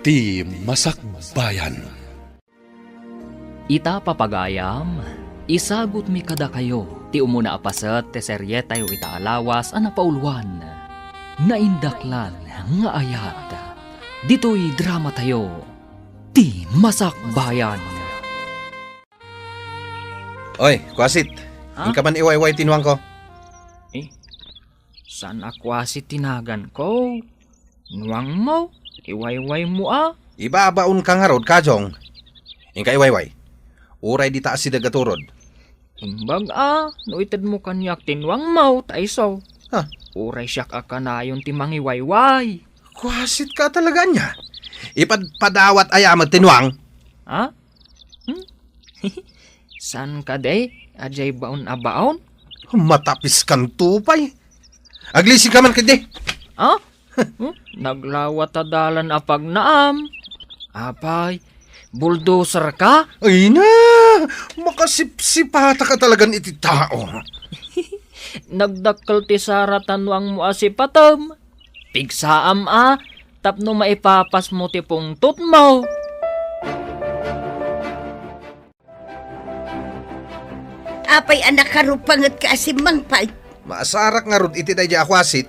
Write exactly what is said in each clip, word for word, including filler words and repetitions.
Ti Masakbayan. Ita, papagayam, isagutmi kadakayo ti umuna a paset ti serietayo ita a lawas a napauluan, Naindaklan nga Ayat. Ditoy dramatayo, Ti Masakbayan. Oy, Kuasit. Ha? Inka man iwayway ti nuangko. Eh, saan a Kuasit ti naganko? Nuangmo, iwaywaymo a. Ibabaonka ngarud, Kajong. Inka iwayway. Uray dita asideg a turod. Imbag a, no itedmo kaniak ti nuangmo, ta isu. Ha? Uray siak a kanayon ti mangiwayway. Kuasit ka talaga ania? Ipadpadawat aya met ti nuang? Ha? Hmm? Saan kadi? Adiay baon a baon? Matapiskanto pay. Aglisi ka man kadi. Ha? Hmm? Naglawa ta dalan a pagnaam. Apay, bulldozer ka? Ay na! Makasipsipata ka talagan iti tao. Nagdakkel ti sara ta nuangmo a sipatem. Pigsaam a, tapno maipapasmo ti pungtotmo. Apay a nakarupangetka a simmangpet? Maasarak ngarud iti daydi a Kuasit.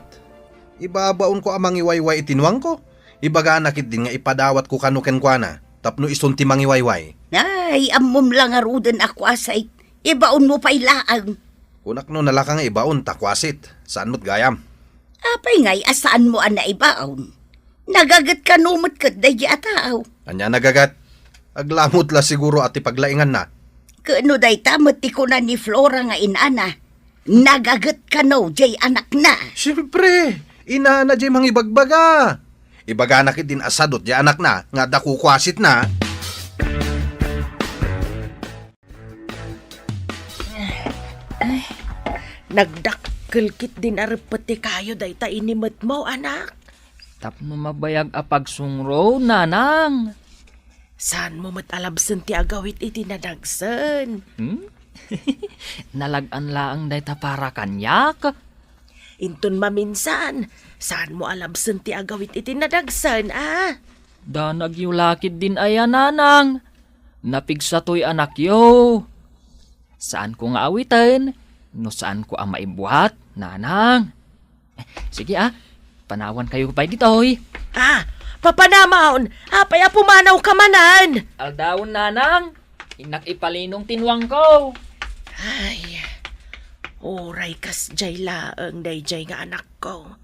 Ibabaonko a mangiwayway iti nuangko. Ibagana ketdin nga ipadawatko kano kenkuana tapno isun ti mangiwayway. Ay, ammom la ngaruden a Kuasit. Ibaonmo pay laeng. Kunak no nalaka nga ibaon ta Kuasit. Saan met gayam. Apay ngay a saanmo a naibaon? Nagaget kano met ket daydi a tao? Ania nagaget? Aglamut la siguro a ti paglainganna. Ket no dayta met ti kuna ni Flora nga inana, nagaget kano diay anakna? Siempre, inana diay mangibagbaga. Ibagana ketdin a sadut diay anakna nga adda kukuasitna. Nagdakkel ketdin a reppet ti kayo dayta inimetmo, anak. Tapno mabayag a pagsungro, nanang. Saanmo met a labsen ti agawit iti nadagsen? Hmm? Nalag-an laeng dayta para kaniak. Inton maminsan, saanmo a labsen ti agawit iti nadagsen, a? Danagyo la ketdin aya, nanang. Napigsatoy anakyo. Saanko nga awiten no saanko a maibuat, nanang. Sige, a, panawankayo pay ditoy. A, papanamon, apay a pumanawka manen? Aldawen, nanang, innak ipalinong ti nuangko. Ay, uray kasdiay laeng daydiay nga anakko.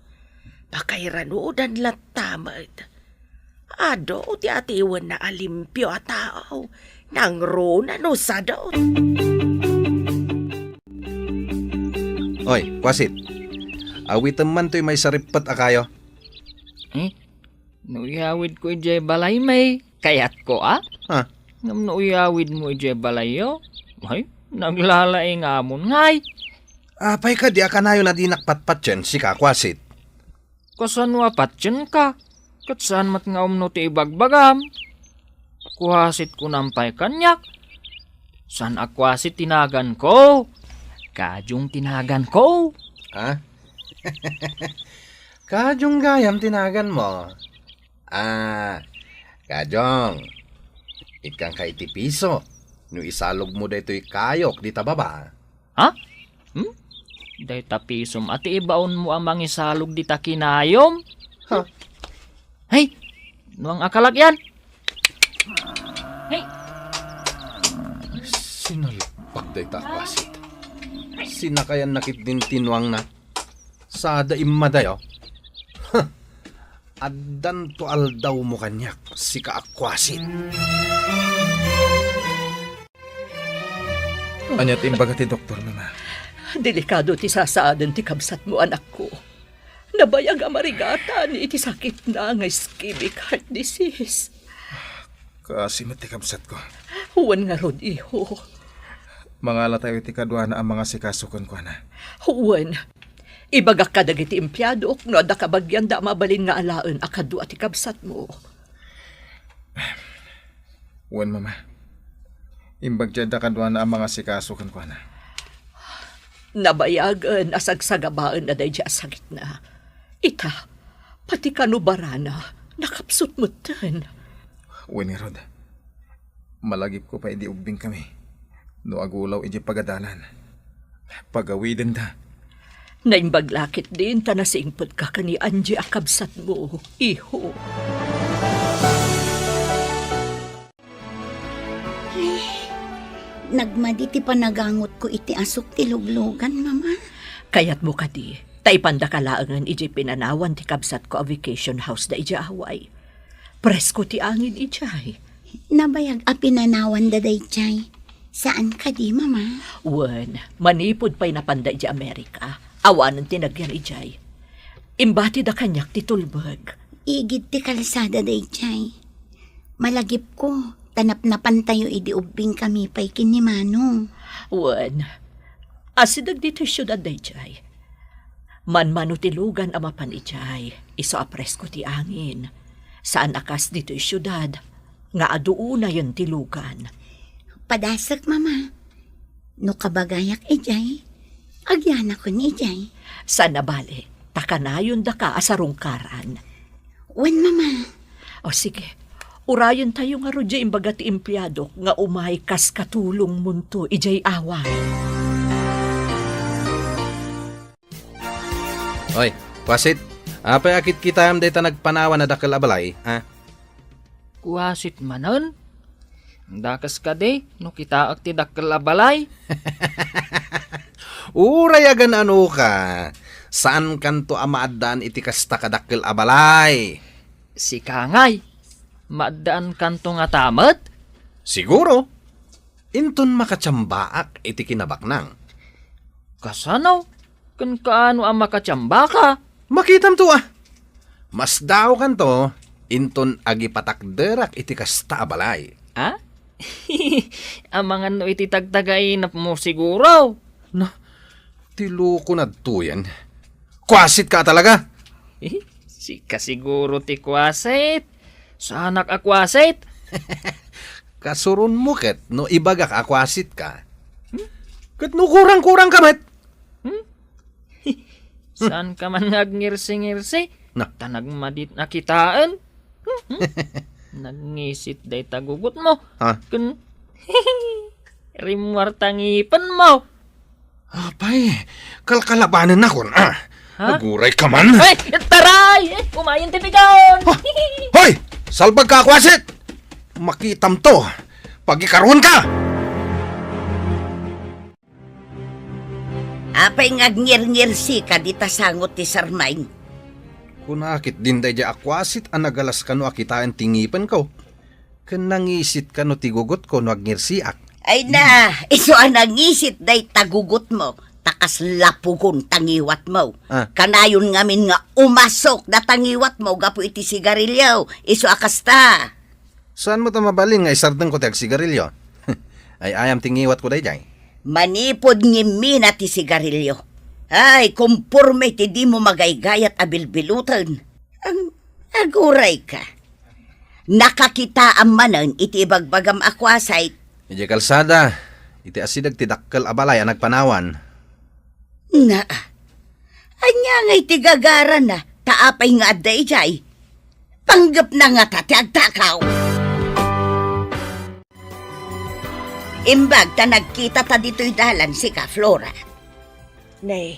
Pakairanudan latta met. Adu ti atiwenna a limpio a tao, nangruna no sadut. Oy, Kuasit. Awitem man toy maysa reppet a kayo. Eh, no iyawidko idiay balaymi, kayatko a? Ha? Ngem no iyawidmo idiay balayyo, ay, naglalaing amon ngay. Apay kadi a kanayon a dinak patpatien, sika, Kuasit? Kasano a patienka? Ket saan met nga umno ti ibagbagam. Kuasit kunam pay kaniak. Saan a Kuasit ti naganko. Kajong ti naganko. Ha? Kajong gayam ti naganmo. Ah, Kajong. Ikkanka iti piso no isalogmo daytoy kayok dita baba. Ha? Hmm? Dayta pisom a ti ibaonmo a mangisalog dita kinayom? Ha? Hey, nuang a kalak yan. Hey. Sinalpak dayta a Kuasit. Sinakayanna ketdin ti nuangna. Sada immadayo. Huh. Addanto aldawmo kaniak, sika a Kuasit. Ania ti imbaga ti doktor, Mama? Delikado ti sasaaden ti kabsatmo, anakko. Nabayag a marigatan iti sakitna nga ischemic heart disease. Kaasi met ti kabsatko. Wen ngarud, iho. Mangalatayo iti kaduana a mangasikaso kenkuana. Wen, ibagak kadagiti empleadok no adda kabagianda a mabalin nga alaen a kadua ti kabsatmo. Wen, Mama. Imbag ti adda kaduana a mangasikaso kenkuana. Nabayagen a sagsagabaenna daydi a sakitna. Ita, pati kano barana, nakapsut metten. Wen ngarud, malagipko pay idi ubbingkami no agulaw idiay pagadalan. Pagawidenda. Naimbag la ketdin ta nasingpetka ken ni Angie a kabsatmo, iho. Ay, nagmadi ti panagangotko iti asuk ti luglugan, Mama. Kayatmo kadi, ta ipandaka laengen idiay pinanawan ti kabsatko a vacation house da idiay Hawaii. Presko ti angin idiay. Nabayag a pinanawanda daydiay. Saan kadi, Mama? Wen, manipud pay napanda idiay Amerika, awanen ti nagyan idiay. Imbatida kaniak ti tulbek. Igid ti kalsada daydiay. Malagipko, ta napnapantayo idi ubbingkami pay ken ni Manong. Wen, asideg ditoy siudad daydiay. Manmano ti lugan a mapan idiay, isu a presko ti angin. Saan a kas ditoy siudad, nga adu unayen ti lugan. Padasek, Mama. No kabagayak idiay, agyanakon idiay. Saan a bale, ta kanayondaka a sarungkaran. Wen, Mama. O sige, urayentayo ngarud diay imbaga ti empleadok nga umay kas katulongmonto idiay away. Oy, kuasit, apay a kitkitaem dayta nagpanawan a dakkel a balay, a? Kuasit manen? Dakes kadi no kitaek ti dakkel a balay? Uray agan-anoka, saankanto a maaddaan iti kasta kadakkel a balay. Sika ngay, maaddaankanto ngata met? Siguro. Inton makatsiambaak iti kinabaknang. Kasano? Ken kaano a makatsiambaka? Makitamto a. Masdaokanto inton agipatakderak iti kasta a balay. A? Amangan no iti tagtagainepmo siguro. Na, ti loko nadtoyen. Kuasitka a talaga? Eh, sika siguro ti kuasit. Saanak a kuasit. Kasuronmo ket no ibagak a kuasitka. Hmm? Ket no kurang-kurangka met. Hmm? Saanka man nga agngirsi-ngirsi? Na. Ta nagmadit a kitaen. Hmm? Nagngisit dayta gugutmo. Ha? Ken rimmuar ta ngipenmo. Apay, kalkalabanennakon, a? Ha? Agurayka man. Ay, taray! Ay, umayen ti pigaon! Ha? Hoy! Salbagka a kuasit! Makitamto! Pagikaruenka! Apay nga agngirngirsi ka dita sango ti sarmaing? Kuna ketdin daydiay a kuasit a nagalas kano a kitaen ti ngipenko. Ken nangisit kano ti gugutko no agngirsiak. Ay na, isu a nangisit dayta gugutmo, ta kasla pugon ta ngiwatmo. Ah. Kanayon ngamin nga umasok data ngiwatmo gapu iti sigarilio, isu a kasta. Saanmo ta mabalin nga isardengko ti agsigarilio? Ay-ayam ti ngiwatko daydiay. Manipud ngimmina ti sigarilio. Ay, komporme ti dimo magaygayat a bilbiloten. Ang agurayka. Nakakitaam manen iti ibagbagam a kuasit. Idiay kalsada, iti asideg ti dakkel a balay a nagpanawan. Naa, ania ngay ti gagarana, ta apay nga adda idiay? Panggepna ngata ti agtakaw. Imbag ta nagkitata ditoy dalan sika, Flora. Ne,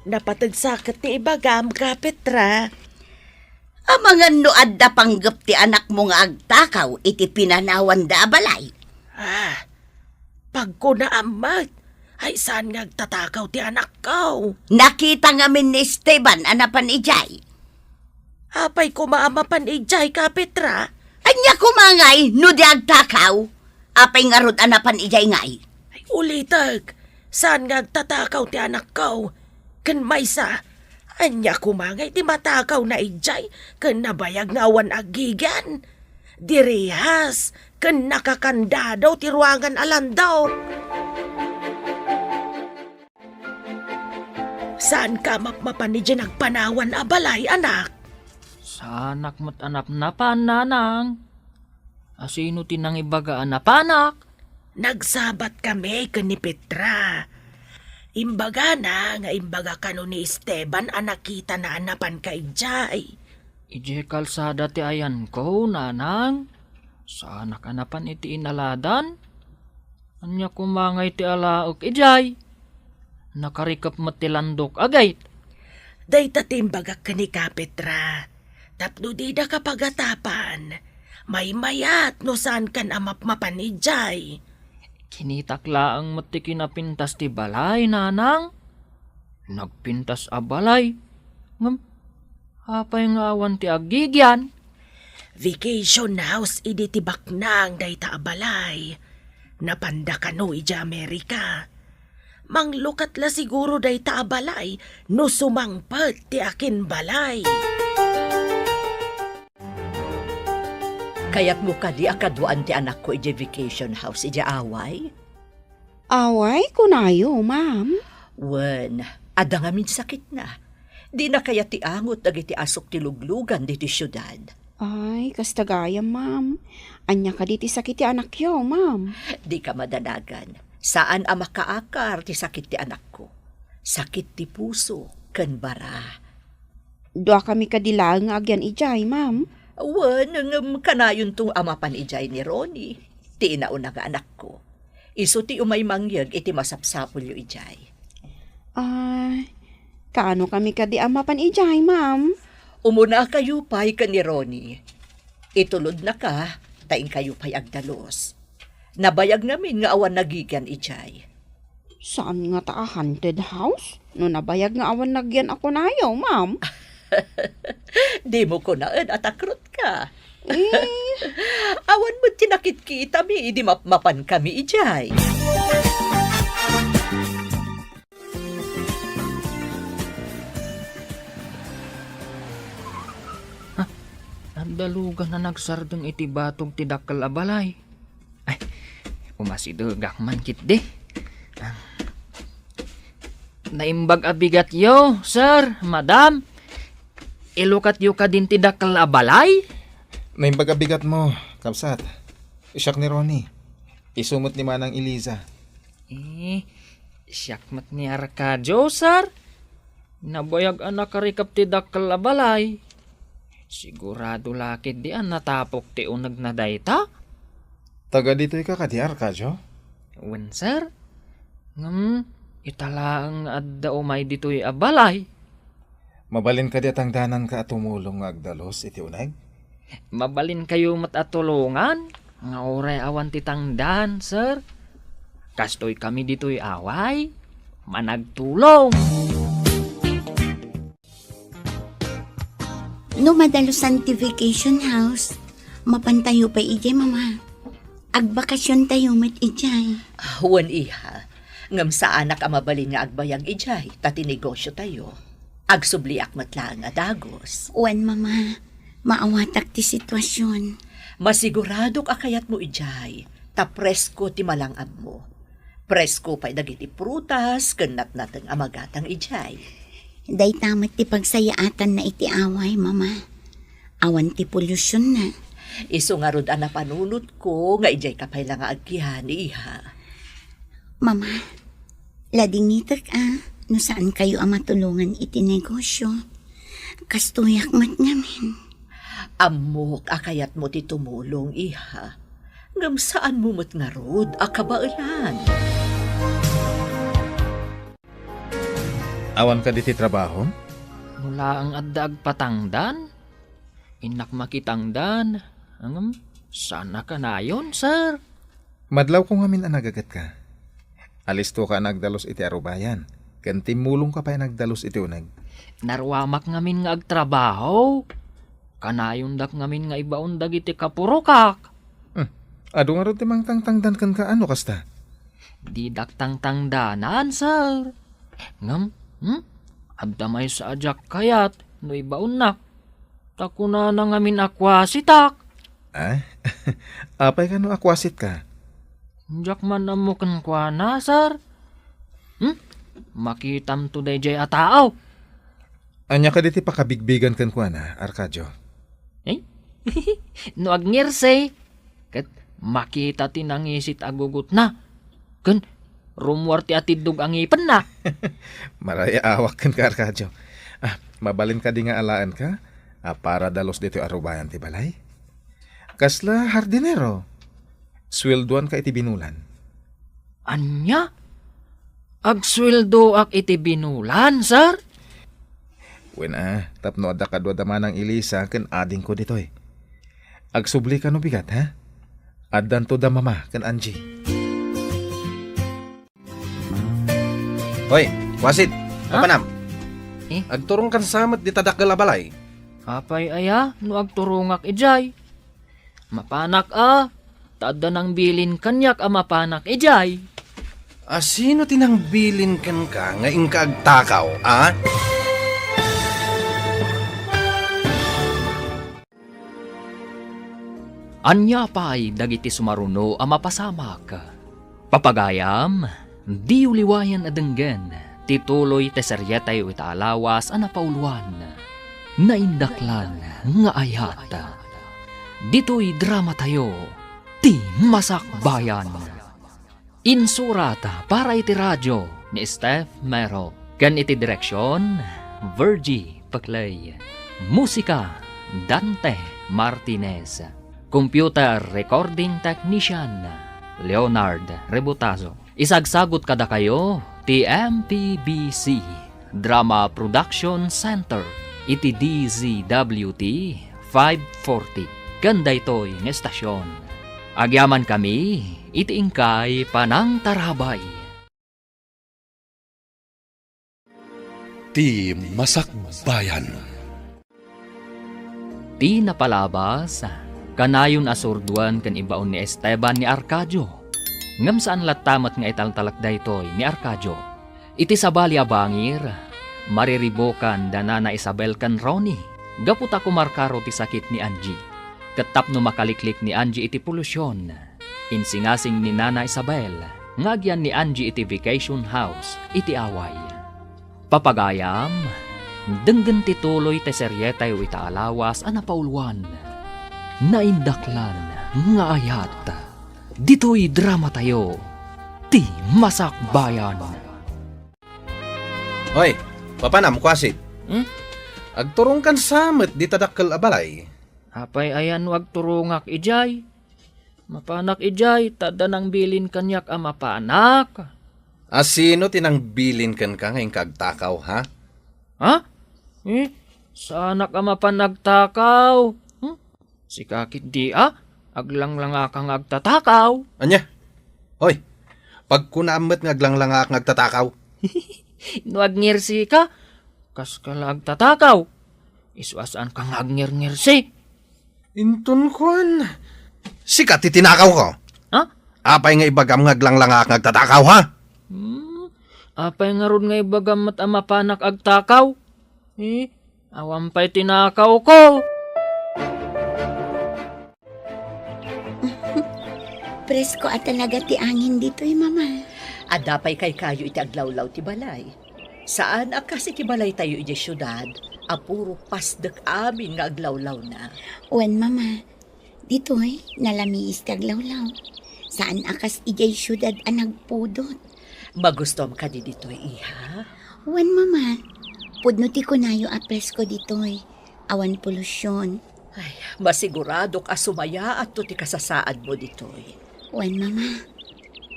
napateg sa ket ti ibagam, Kapetra. Amangan no adda panggep ti anakmo nga agtakaw iti pinanawanda a balay? Ah, pagkunaam met, ay saan nga agtatakaw ti anakko? Nakita ngamin ni Esteban a napan idiay. Apay koma a mapan idiay, Kapetra? Ania koma ngay no di agtakaw? Apay ngarud a napan idiay ngay? Ay, ulitek, saan nga agtatakaw ti anakko? Ken maysa, ania koma ngay ti matakawna idiay ken nabayag nga awan agigian? Dirihas ken nakakandado ti ruangan a landok. Saanka a mapmapan idiay nagpanawan a balay, anak? Saanak met a napnapan, nanang. Asino ti nangibaga a napanak? Nagsabat kami ken ni Petra. Imbagana nga imbaga kano ni Esteban a nakitana a napanka idiay. Idiay kalsada ti ayanko, nanang. Saanak a napan iti inaladan? Ania koma ngay ti alaek idiay? Nakarikep met ti landok a gate. Dayta ti imbagak kenka, Petra. Tapno didaka pagatapan, maymayat no saankan a mapmapan idiay. Kinitak laeng met ti kinapintas ti balay, nanang. Nagpintas a balay. Ngem, apay nga awan ti agigian? Vacation house idi ti baknang dayta a balay. Napanda kano idiay Amerika. Manglukat la siguro dayta a balay no sumangpet ti akinbalay. Kayatmo kadi a kaduaan ti anakko idiay vacation house idiay Hawaii? Hawaii, kunayo, ma'am? Wen, adda ngamin sakitna. Dina kayat ti angot dagiti asok ti luglugan ditoy siudad. Ay, kasta gayam, ma'am. Ania kadi ti sakit ti anakyo, ma'am? Dika madanagan. Saan a makaakar ti sakit ti anakko. Sakit ti puso ken bara. Duakami kadi laeng nga agyan idiay, ma'am? Wen, ngem kanayonto a mapan idiay ni Ronnie, ti inauna nga anakko. Isu ti umay mangyeg iti masapsapulyo idiay. Ah, kaano kami kadi a mapan idiay, ma'am? Umunakayo pay ken ni Ronnie. Itulodnaka, ta inkayo pay agdalus. Nabayag ngamin nga awan nagigian idiay. Saan ngata a haunted house? No nabayag nga awan nagian a kunayo, ma'am. Dimo kunaen a takrutka. Eh? Awan met ti nakitkitami idi mapmapankami idiay. Ha? Adda lugan a nagsardeng iti batog ti dakkel a balay. Ay, umasidegak man ketdi. Naimbag a bigatyo, sir, madam. Ilukatyo kadin ti dakkel a balay? Naimbag a bigatmo, kabsat. Siak ni Ronnie. Isu met ni Manang Eliza. Eh, siak met ni Arcadio, sir. Nabayag a nakarikep ti dakkel a balay. Sigurado la ketdi a natapok ti unegna dayta? Taga ditoy ka kadi, Arcadio? Wen, sir. Ngem, ita laeng nga adda umay ditoy a balay. Mabalin kadi a tangdananka a tumulong nga agdalus iti uneg? Mabalinkayo met a tulongan nga uray awan ti tangdan, sir. Kastoy kami ditoy Hawaii, managtulong. No madalusan ti vacation house, mapantayo pay idiay, Mama. Agbakasiontayo met idiay. Ah, wen, iha. Ngem saanak a mabalin nga agbayag idiay, ta ti negosiotayo. Agsubliak met laeng a dagus. Wen, Mama. Maawatak ti situasion. Masiguradok a kayatmo idiay, ta presko ti malang-abmo. Presko pay dagiti prutas ken natnateng a magatang idiay. Dayta met ti pagsayaatanna iti Hawaii, Mama. Awan ti polusyon na. Isu ngarud a napanunotko nga idiay ka pay la nga agkian, iha. Mama, ladingitek a no saankayo a matulongan iti negosyo. Kastoyak met ngamin. Ammok a kayatmo ti tumulong, iha. Ngem saanmo met ngarud a kabaelan. Awan kadi ti trabaho? No laeng adda agpatangdan, innak makitangdan. Ngem, saan a kanayon, sir? Madlawko ngamin a nagagetka. Alistoka a nagdalus iti arubayan, ken timmulongka pay a nagdalus iti uneg. Naruamak ngamin nga agtrabaho. Kanayondak ngamin nga ibaon dagiti kapurokak. Hmm. Adu ngarud ti mangtangtangdan kenka, ano kasta? Didak tangtangdanan, sir. Ngem, hmm? Adda maysa a diak kayat no ibaonnak. Ta kunana ngamin a kuasitak. Ah? Apay kano a kuasitka? Diak man ammo kenkuana, sir. Hmm? Makitamto daydiay a tao. Ania kadi ti pakabigbigan kenkuana, Arcadio? Eh? No agngirsay, ket makita ti nangisit a gugotna, ken rummuar ti atiddog a ngipenna. Marayaawak kenka, Arcadio. Ah, mabalin kadi nga alaenka a para dalus ditoy arubayan ti balay? Kasla hardinero? Sueldoanka iti binulan. Ania? Agsueldoak iti binulan, sir? Wen a, tapno adda kaduada manang Elisa ken adingko ditoy. Agsubli ka no bigat, ha? Addanto da Mama ken Angie. Hoy, Kuasit, Ha? Papanam. Eh? Agturongkan sa met dita dakkel a balay. Apay aya no agturongak idiay? Mapanak a, ta adda nangbilin kaniak a mapanak idiay. A, sino ti nangbilin kenka nga inka agtakaw, a? Ania pay dagiti sumaruno a mapasamak? Papagayam, diyo liwayan a denggen ti tuloy ti serietayo ita a lawas a napauluan, Naindaklan nga Ayat. Ditoy dramatayo, ti Masakbayan. Insurat para iti radio ni Steph Mero, ken iti direksion, Virgie Peclay. Musika, Dante Martinez. Computer recording technician, Leonard Rebutazo. Isagsagut kadakayo ti M P B C Drama Production Center iti D Z W T five forty ken daytoy nga estasion. Agyamankami iti inkay panangtarabay. Ti Masakbayan. Ti napalabas, kanayon a surdoen ken ibaon ni Esteban ni Arcadio. Ngem saan latta met nga italtalek daytoy ni Arcadio. Iti sabali a bangir, mariribukan da Nana Isabel ken Ronnie gapu ta kumarkaro ti sakit ni Angie. Ket tapno makaliklik ni Angie iti polusyon, insingasing ni Nana Isabel nga agyan ni Angie iti vacation house iti Hawaii. Papagayam, denggen ti tuloy ti serietayo ita a lawas a napauluan, Naindaklan nga Ayat. Ditoy dramatayo, ti Masakbayan. Hoy, papanam, Kuasit. Hmm? Agturongkan sa met dita dakkel a balay. Apay aya no agturongak idiay? Mapanak idiay, ta adda nangbilin kaniak a mapanak. A, sino ti nangbilin kenka nga inka agtakaw, ha? Ha? Eh, saanak a mapan agtakaw. Hmm? Sika ketdi a, aglanglangaka nga agtatakaw. Ania? Hoy, pagkunaam met nga aglanglangak nga agtatakaw. No agngirsi ka, kas ka la agtatakaw. Isu a saan ka nga agngirngirsi. Inton kuan, sika ti tinakawko. Ha? Apay nga ibagam nga aglanglangak nga agtatakaw, ha? Hmm, apay ngarud nga ibagam met a mapanak agtakaw? Eh, awan pay tinakawko. Presko a talaga ti angin ditoy, Mama. Adda pay kaykayo iti aglawlaw ti balay. Saan a kas iti balaytayo idiay siudad a puro pasdek amin nga aglawlawna. Wen, Mama, ditoy nalamiis ti aglawlaw. Saan a kas idiay siudad a nagpudot. Magustuam kadi ditoy, iha? Wen, Mama, pudno ti kunayo a presko ditoy. Awan polusyon. Ay, masiguradok a sumayaatto ti kasasaadmo ditoy. Wen, Mama,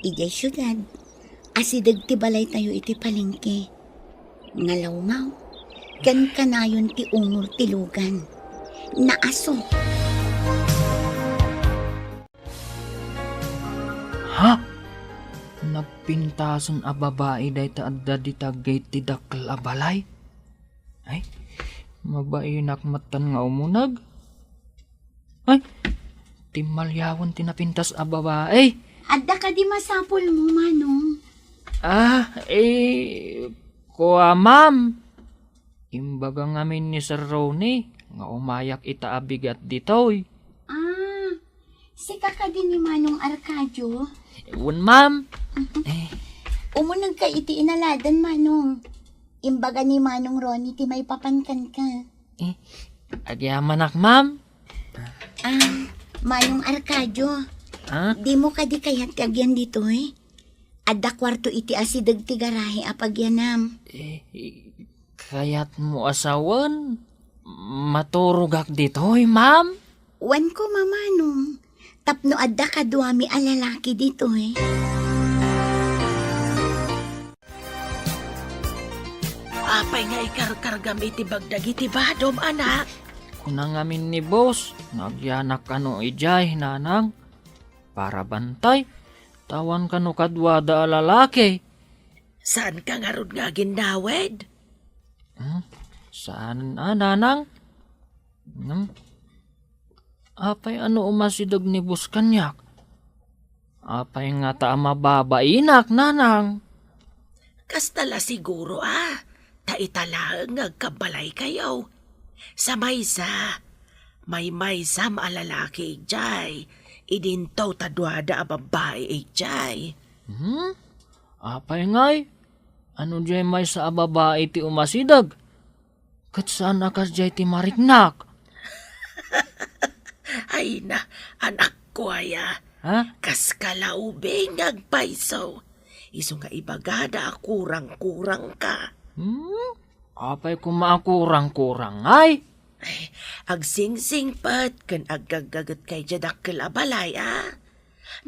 idiay siudad, asideg ti balaytayo iti palengke. Nalawmaw, ken kanayon ti umor ti lugan. Naaso. Ha? Nagpintasen a babai dayta adda dita gate ti dakkel a balay? Ay, mabainak metten nga umuneg. Ay, timmaliawen ti napintas a babai. Adda kadi masapulmo, Manong? Ah, eh, kua, ma'am. Imbaga ngamin ni Sir Ronnie nga umayak ita a bigat ditoy. Ah, sika kadi ni Manong Arcadio? Wen, ma'am. Eh. Umunegka iti inaladan, Manong. Imbaga ni Manong Ronnie ti maipapan kenka. Eh, agyamanak, ma'am. Ah, Manong Arcadio, Ah? Dimo kadi kayat ti agyan ditoy? Adda kuarto iti asideg ti garahe a pagyanam. Eh, kayatmo a sawen? Maturogak ditoy, ma'am? Wen ko, Manong, tapno adda kaduami a lalaki ditoy. Apay nga ikarkargam iti bag dagiti badom, anak? Kuna ngamin ni boss nga agyanak kano idiay, nanang, para bantay, ta awan kano kaduada a lalaki. Saan ka ngarud nga aginnawed? Hmm? Saan a, nanang? Hmm? Apay ano umasideg ni boss kaniak? Apay ngata a mababainak, nanang? Kasta la siguro a, ta ita laeng nga agkabbalaykayo. Sa maysa, maymaysam a lalaki idiay, idinto ta duada a babbai idiay. Hmm? Apay ngay? Ano diay maysa a babai ti umasideg? Ket saan a kasdiay ti mariknak? Ay na, anakko aya. Ha? Kas kalaubing nga agpayso. Isu nga ibagada a kurang-kurang ka. Hmm? Apay koma a kurang-kurang, ay? Ay, agsingsingpet ken aggaggaget kay diay dakkel a balay, a?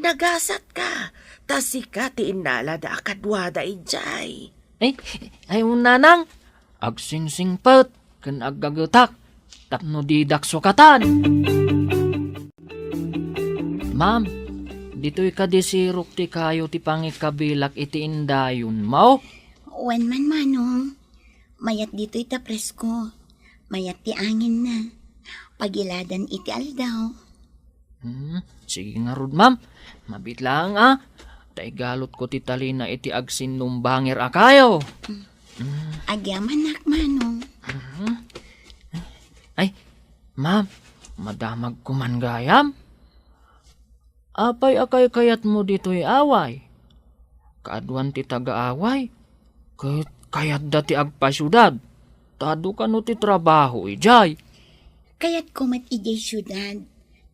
Nagasat ka, ta sika ti innalada a kaduada idiay. Ay, ay, nanang, agsingsingpet ken aggagetak tapno didak sukatan. Ma'am, ditoy kadi sirok ti kayo ti pangikabilak iti indayonmo? Wen man, Manong. Mayat ditoy ta presko. Mayat ti anginna. Pagiladan iti aldaw. Hmm, sige ngarud, ma'am. Mabiit laeng, a. Ta igalutko ti talina iti agsinnumbangir a kayo. Hmm. Agyamanak, Manong. Mhm. Ay, ma'am, madamagko man gayam. Apay a kaykayatmo ditoy away? Kaaduan ti taga-away, ket kayatda ti agpasiudad. Ta adu kano ti trabaho idiay. Kayatko met idiay siudad,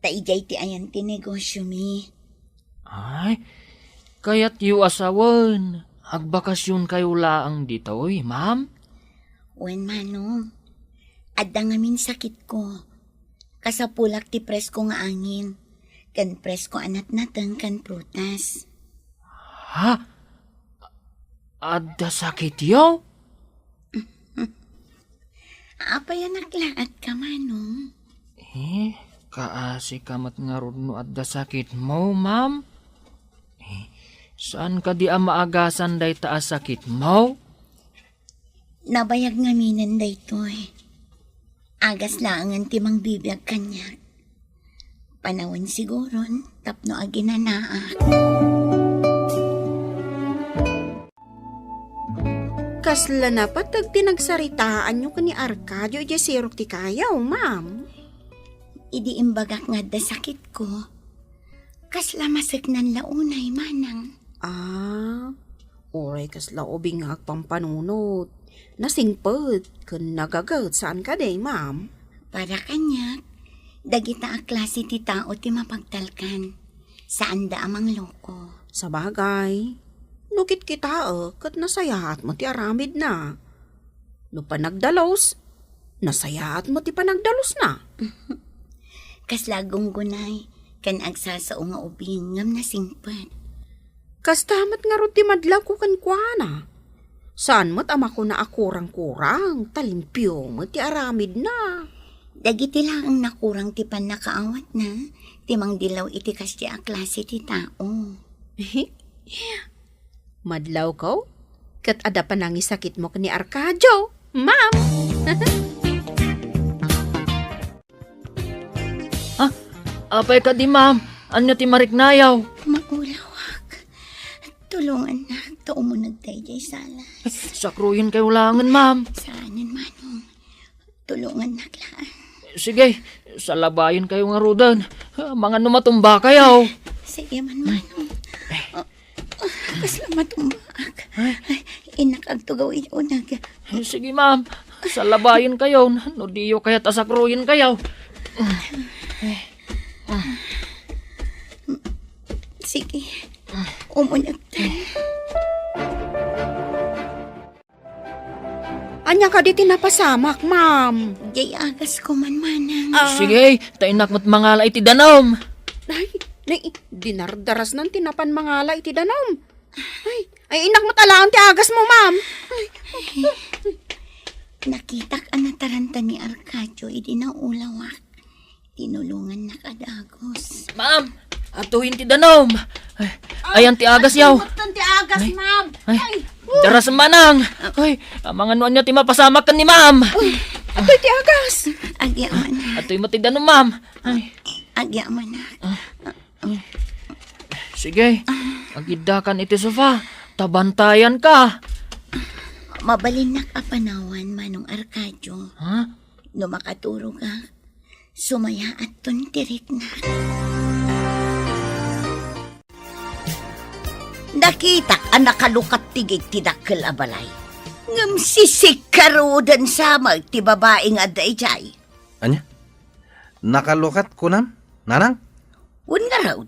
ta idiay ti ayan ti negosiomi. Ay, kayatyo a sawen, agbakasionkayo laeng ditoy, ma'am? Wen, Manong. Adda ngamin sakitko. Kasapulak ti presko nga angin, ken presko a natnateng ken prutas. Ha? Adda sakityo? Apay a naklaat ka, Manong? Eh, kaasi ka met ngarud no adda sakitmo, ma'am? Eh, saan kadi a maagasan dayta a sakitmo? Nabayag ngaminen daytoy. Agas laengen ti mangbibiag kaniak. Panawen siguron tapno aginanaak. Kasla napateg ti nagsaritaanyo ken ni Arcadio idiay sirok ti kayo, ma'am? Idi imbagak nga adda sakitko, kasla maseknan la unay, manang. Ah, uray kasla ubing nga agpampanunot. Nasingpet ken nagaget, saan kadi, ma'am? Para kaniak, dagita a klase ti tao ti mapagtalkan. Saanda a mangloko. Sabagay, no kitkitaek ket nasayaat met ti aramidna. No panagdalus, nasayaat met ti panagdalusna. Kasla aggunggunay ken agsasao nga ubing ngem nasingpet. Kasta met ngarud ti madlawko kenkuana. Saan met a makuna a kurang-kurang, ta limpio met ti aramidna. Dagiti laeng nakurang ti pannakaawatna ti mangdilaw iti kasdi a klase ti tao. Madlawko, ket adda panangisakitmo ken ni Arcadio, ma'am. Ah, apay kadi, ma'am? Ania ti mariknayo? Maulawak. Tulongannak ta umuneg daydiay salas. Sakruyenkayo laengen, ma'am. Saanen, manong. Tulongannak laeng. Sige, salabayenkayo ngaruden. Amangan no matumbakayo. Sige man, manong. Ah, ah, kasla matumbaak. Ay. Ay, innak agtugaw iti uneg. Sige, ma'am. Salabayenkayo no diyo kayat a sakruyenkayo. Sige. Umunegtan. Ania kadi ti napasamak, ma'am? Diay agas ko man, manang. Ah. Sige, ta innak met mangala iti danum. Ay, nay, dinardarasnan ti napan mangala iti danum. Ay, ay, innak met alaen ti agasmo, ma'am. Ay. Nakitak a nataranta ni Arcadio idi naulawak. Tinulongannak a dagus. Ma'am, atoyen ti danum. Ay, ayan ti agas, yaw. Ay, ti agas, ma'am. Ay, ay, daras manang. Ay, amangan no ania ti mapasamak ken ni ma'am. Ay, atoy ti agas. Agyamanak. Atoy met ti danum, ma'am. Ay. Agyamanak. Sige, agiddakan iti sofa. Tabantayan ka. Mabalinnak a panawan, Manong Arcadio. Ha? No makaturogak, sumayaatton ti riknak. Nakitak a nakalukat ti gate ti dakkel a balay. Ngem sisikkaruden sa met ti babai nga adda idiay. Ania? Nakalukat kunam, nanang? Wen ngarud,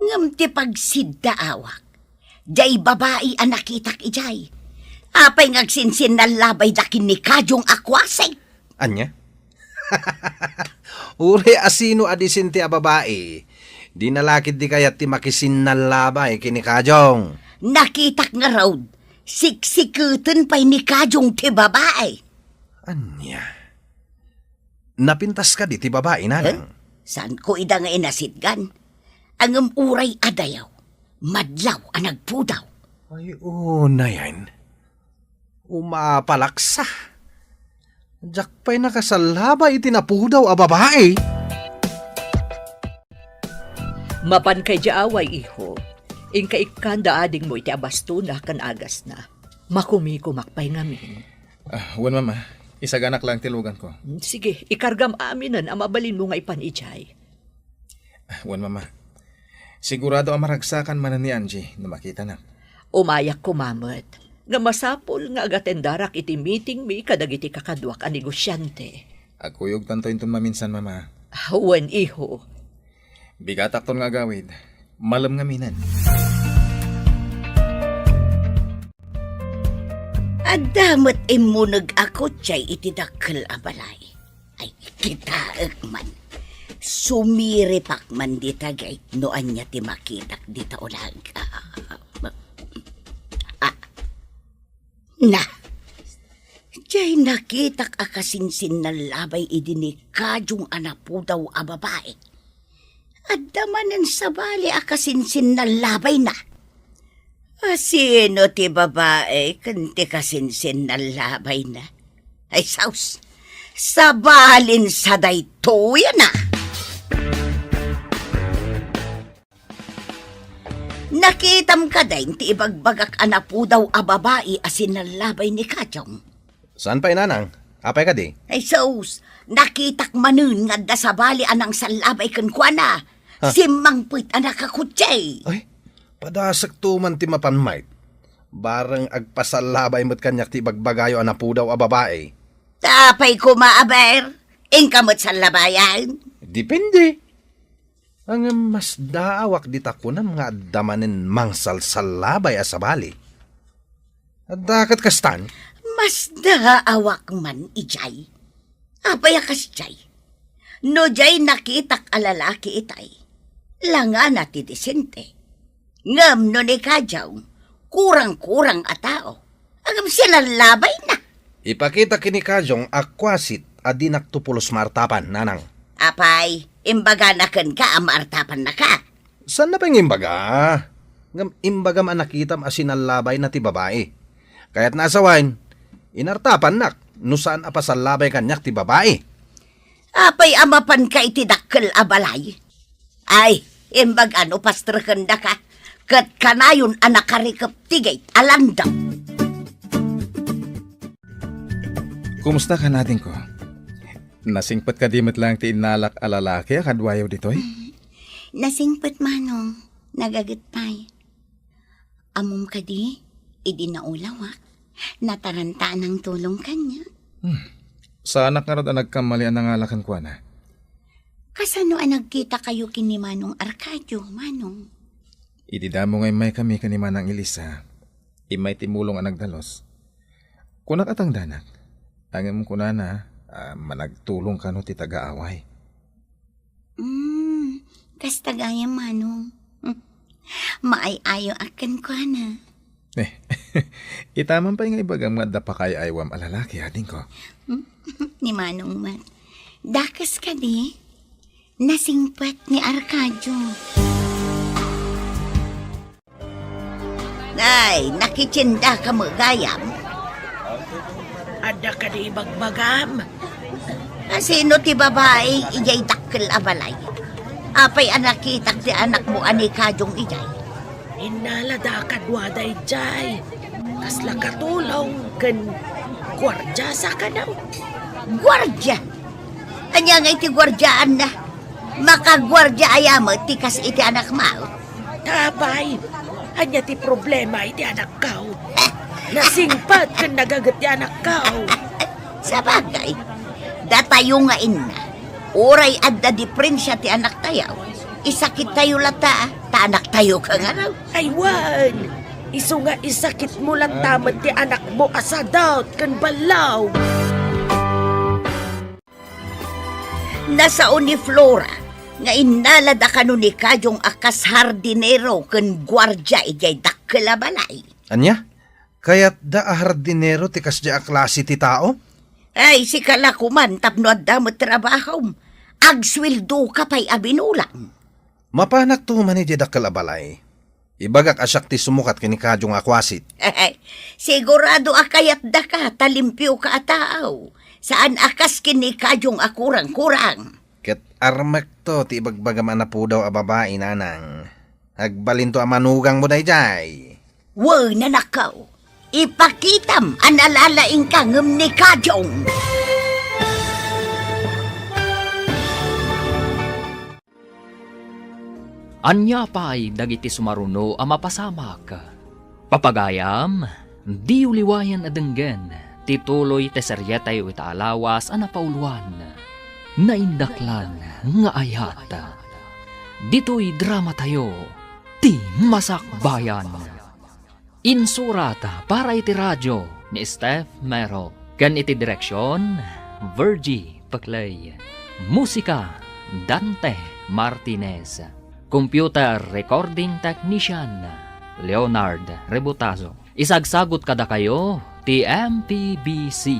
ngem ti pagsiddaawak, diay babai a nakitak idiay. Apay nga agsinsinnallabayda ken ni Kajong a kuasek? Ania? Uray a sino a disente a babai, dina la ketdi kayat ti makisinnallabay ken ni Kajong. Nakitak ngarud, siksiketen pay ni Kajong ti babai. Ania? Napintas kadi ti babai, nanang? Eh? Saanko ida nga inasitgan? Ngem uray a dayaw, madlaw a nagpudaw. Ay, unayen. Umapalaksa. Diak pay nakasallabay iti napudaw a babai. Mapanka idiay away, iho. Inka ikkanda adingmo iti abastona ken agasna. Makumikumak pay ngamin. Ah, wen, Mama. Isaganak lang ti luganko. Mm, sige, ikargam aminen a mabalinmo nga ipan idiay. Ah, wen, Mama. Sigurado a maragsakan manen ni Angie no makitanak. Umayak koma met. Nga masapul nga agatendarak iti meetingmi kadagiti kakaduak a negosiante. Agkuyogtanto inton maminsan, Mama. Ah, wen, iho. Bigatakton nga agawid. Malem ngaminen. Adda met immuneg a kotse iti dakkel a balay. Ay, kitaek man. Sumiripak man dita gate no ania ti makitak dita ulag. Ah, na. Diay nakitak a kasinsinnallabay idi ni Kajong a napudaw a babai. Adda manen sabali a kasinsinnallabayna. A sino ti babai ken ti kasinsinnallabayna? Ay, saus, sabalin sa daytoy a na. Nakitam kadi ti ibagbagak a napudaw a babai a sinallabay ni Kajong? Saan pay, nanang? Apay kadi? Ay, sus! Nakitak manen nga adda sabali a nangsallabay kenkuana. Ha? Simmangpet a nakakotse. Ay, padasekto man ti mapan, Mike. Bareng agpasallabay met kaniak ti ibagbagayo a napudaw a babai. Apay koma, aber? Inka met sallabayan? Depende. Ngem masdaawak dita kunam nga adda manen mangsalsallabay a sabali. Adda ket kastan? Masdaawak man idiay. Apay a kasdiay? No diay nakitak a lalaki itay, langana ti disente. Ngem no ni Kajong, kurang-kurang a tao. Ngem sinallabay na. Ipakita ken ni Kajong a kuasit a dinak to pulos maartapan, nanang. Apay, imbagana kenka a maartapannaka? Saanna pay nga imbaga? Ngem imbagam a nakitam a sinallabayna ti babai. Kayatna a sawen, inartapannak no saan a pasallabay kaniak ti babai. Apay a mapanka iti dakkel a balay? Ay, imbag a no pastrekendaka, ket kanayon a nakarikep ti gate a landam. Kumusta ka, adingko? Nasingpet kadi met laeng ti innalak a lalaki a kaduayo ditoy? Nasingpet, Manong. Nagaget pay. Ammom kadi, idi naulawak, nataranta a nangtulong kaniak. Hmm. Saanak ngarud a nagkammali a nangala kenkuana. Kasano a nagkitakayo ken ni Manong Arcadio, Manong? Idi damo nga immaykami ken ni Manang Elisa, immay ti mulong a nagdalus. Kunak a tangdanak, Ngem kunana, ah, managtulong kano ti tagaaway. Hmm, kasta gayam, Manong. Hmm. Maay-ayo a kenkuana. Eh, itaman pay nga ibagam nga adda pakaay-aywam a lalaki, adingko. Hmm? Ni Manong met. Dakes kadi? Nasingpet ni Arcadio. Ay, nakitiendaka met gayam? Adda kadi ibagbagam? A, sino ti babai idiay dakkel a balay? Apay a nakitak ti anakmo a ni Kajong idiay? Innalada kaduada idiay. Kasla katulong ken guardia sa kano. Guardia? Ania nga iti guardiaanna? Makaguardia aya met ti kas iti anakmo? Apay, ania ti problema iti anakko? Nasingpet ken nagaget ti anakko. Sabagay, datayo nga inna, uray adda diferensia ti anaktayo, isakittayo latta, ta anaktayo ka ngarud. Ay, wen, isu nga isakitmo latta met ti anakmo a sadot ken ballaw. Nasao ni Flora nga innalada kano ni Kajong a kas hardinero ken guardia idiay dakkel a balay. Ania? Kayatda a hardinero ti kasdiay a klase ti tao? Ay, sika la koman tapno adda met trabahom. Agsueldoka pay a binulang. Mapanakto man idiay dakkel a balay. Ibagak a siak ti sumukat ken ni Kajong a kuasit. Sigurado a kayatdaka ta limpioka a tao. Saan a kas ken ni Kajong a kurang-kurang. Ket armekto ti ibagbagam a napudaw a babai, nanang. Agbalinto a manugangmo daydiay. Wen, anakko. Ipakitam a nalalaingka ngem ni Kajong. Ania pay dagiti sumaruno a mapasamak? Papagayam, diyo liwayan a denggen ti tuloy ti serietayo ita a lawas a napauluan, Naindaklan nga Ayat. Ditoy dramatayo, Ti Masakbayan. Insurat para iti radio ni Steph Mero ken iti direksion, Virgie Peclay. Musika, Dante Martinez. Computer recording technician, Leonard Rebutazo. Isagsagot kadakayo ti M P B C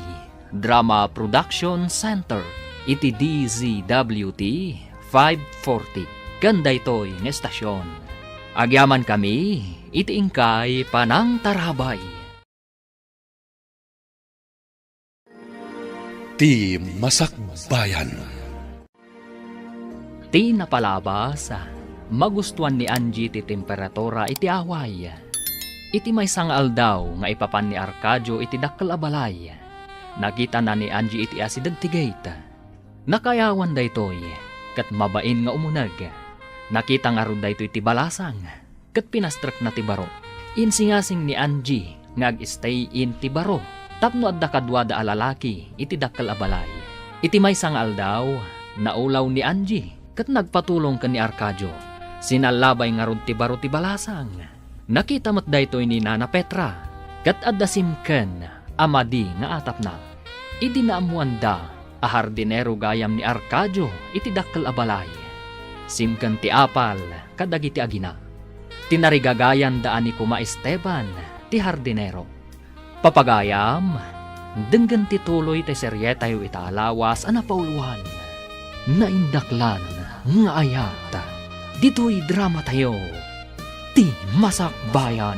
Drama Production Center iti D Z W T five forty ken daytoy nga estasion. Agyamankami iti inkay panangtarabay. Ti Masakbayan. Ti napalabas, magustuan ni Angie ti temperatura iti away. Iti maysa nga aldaw nga ipapan ni Arcadio iti dakkel a balay, nakitana ni Angie iti asideg ti gate. Nakaayawan daytoy, ket mabain nga umuneg. Nakita ngarud daytoy ti balasang, ket pinastrekna ti baro. Insingasing ni Angie nga ag-stay in ti baro tapno adda kaduada a lalaki iti dakkel a balay. Iti maysa nga aldaw, naulaw ni Angie ket nagpatulong ken ni Arcadio. Sinallabay ngarud ti baro ti balasang. Nakita met daytoy ni Nana Petra, ket adda simken a madi nga atapna. Idi naammoanda a hardinero gayam ni Arcadio iti dakkel a balay, simken ti apal kadagiti agina. Tinarigagayanda a ni Kuma Esteban ti hardinero. Papagayam, denggen ti tuloy ti serietayo ita a lawas a napauluan, Naindaklan nga Ayat. Ditoy dramatayo, Ti Masakbayan.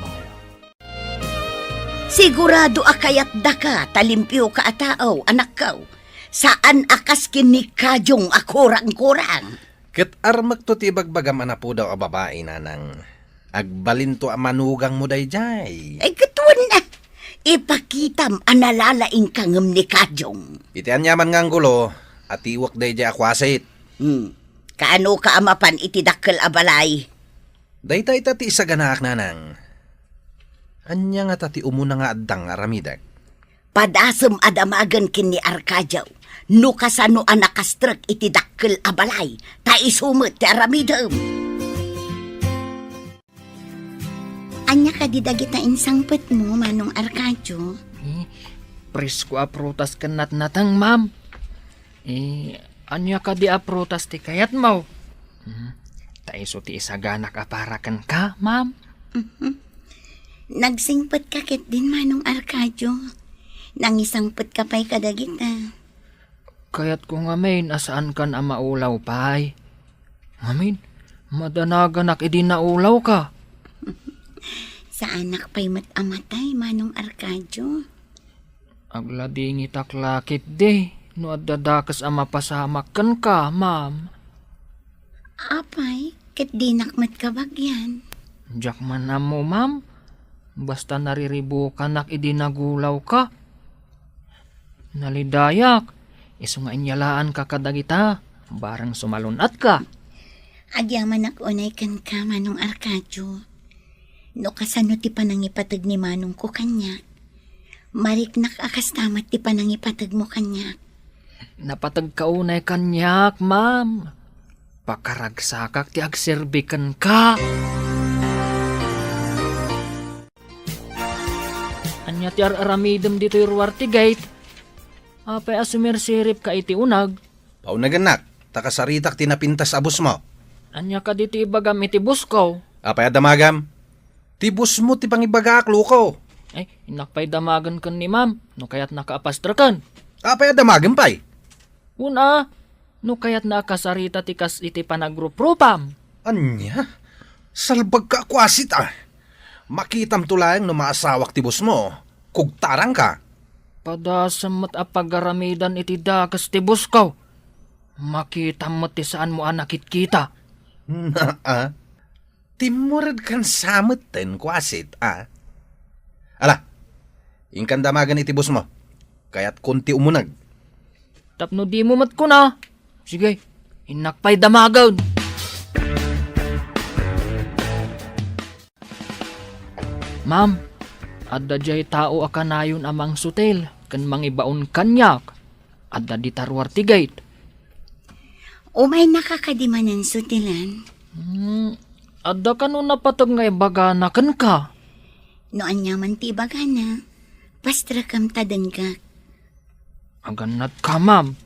Sigurado a kayatdaka ta limpioka a tao, anakko. Saan a kas ken ni Kajong a kurang-kurang. Ket armekto ti ibagbagam a napudaw a babai, nanang. Agbalinto a manugangmo daydiay. Ay, ket wen a, ipakitam a nalalaingka ngem ni Kajong. Iti aniaman nga anggulo, atiwek daydiay a kuasit. Hmm. Kaanoka a mapan iti dakkel a balay? Dayta ita ti isaganaak, nanang. Ania ngata ti umuna nga addang nga aramidek? Padasem a damagen ken ni Arcadio no kasano a nakastrek iti dakkel a balay, ta isu met ti aramidem. Ania kadi dagita insangpetmo, Manong Arcadio? Eh, presko a prutas ken natnateng, ma'am. Eh, ania kadi a prutas ti kayatmo? Hmm, ta isu ti isaganak a para kenka, ma'am. Mhm. Nagsingpetka ketdin, Manong Arcadio. Nangisangpetka pay kadagita. Kayatko ngamin a saankan a maulaw pay. Ngamin, madanaganak idi naulawka. Saanak pay met a matay, Manong Arcadio. Agladingitak la ketdi no adda dakes a mapasamak kenka, ma'am. Apay, ket dinak met kabagian. Diak man ammo, ma'am. Basta nariribukanak idi nagulawka. Nalidayak, isu nga inyalaanka kadagita, bareng sumalun-atka. Agyamanak unay kenka, Manong Arcadio. No kasano ti panangipateg ni manongko kaniak, mariknak a kasta met ti panangipategmo kaniak. Napategka unay kaniak, ma'am. Pakaragsakak ti agserbi kenka. Ania ti ar-aramidem ditoy ruar ti gate? Apay a sumirsiripka iti uneg? Paunegennak, ta kasaritak ti napintas a bossmo. Ania kadi ti ibagam iti bossko? Apay a damagam? Ti bossmo ti pangibagaak, loko. Ay, innak pay damagen ken ni ma'am, no kayatnaka a pastreken. Apay a damagem pay? Una, no kayatna a kasarita ti kas iti panagruprupam. Ania? Salbagka a kuasit, a. Makitamto laeng no maasawak ti bossmo. Kugtarangka. Padasem met a pagaramidan iti dakes ti bossko. Makitam met ti saanmo a nakitkita. Naa. Timmuredkan sa metten, kuasit, a. Ala, inkan damagen iti bossmo. Kayatkon ti umuneg. Tapno dimo met kuna. Sige, innak pay damagen. Ma'am, adda diay tao a kanayon a mangsutil ken mangibaon kaniak. Adda dita ruar ti gate. Umaynaka kadi manen sutilan? Hmm, adda kano napateg nga ibagana kenka? No aniaman ti ibagana, pastrekam ta denggak. Agannatka, ma'am.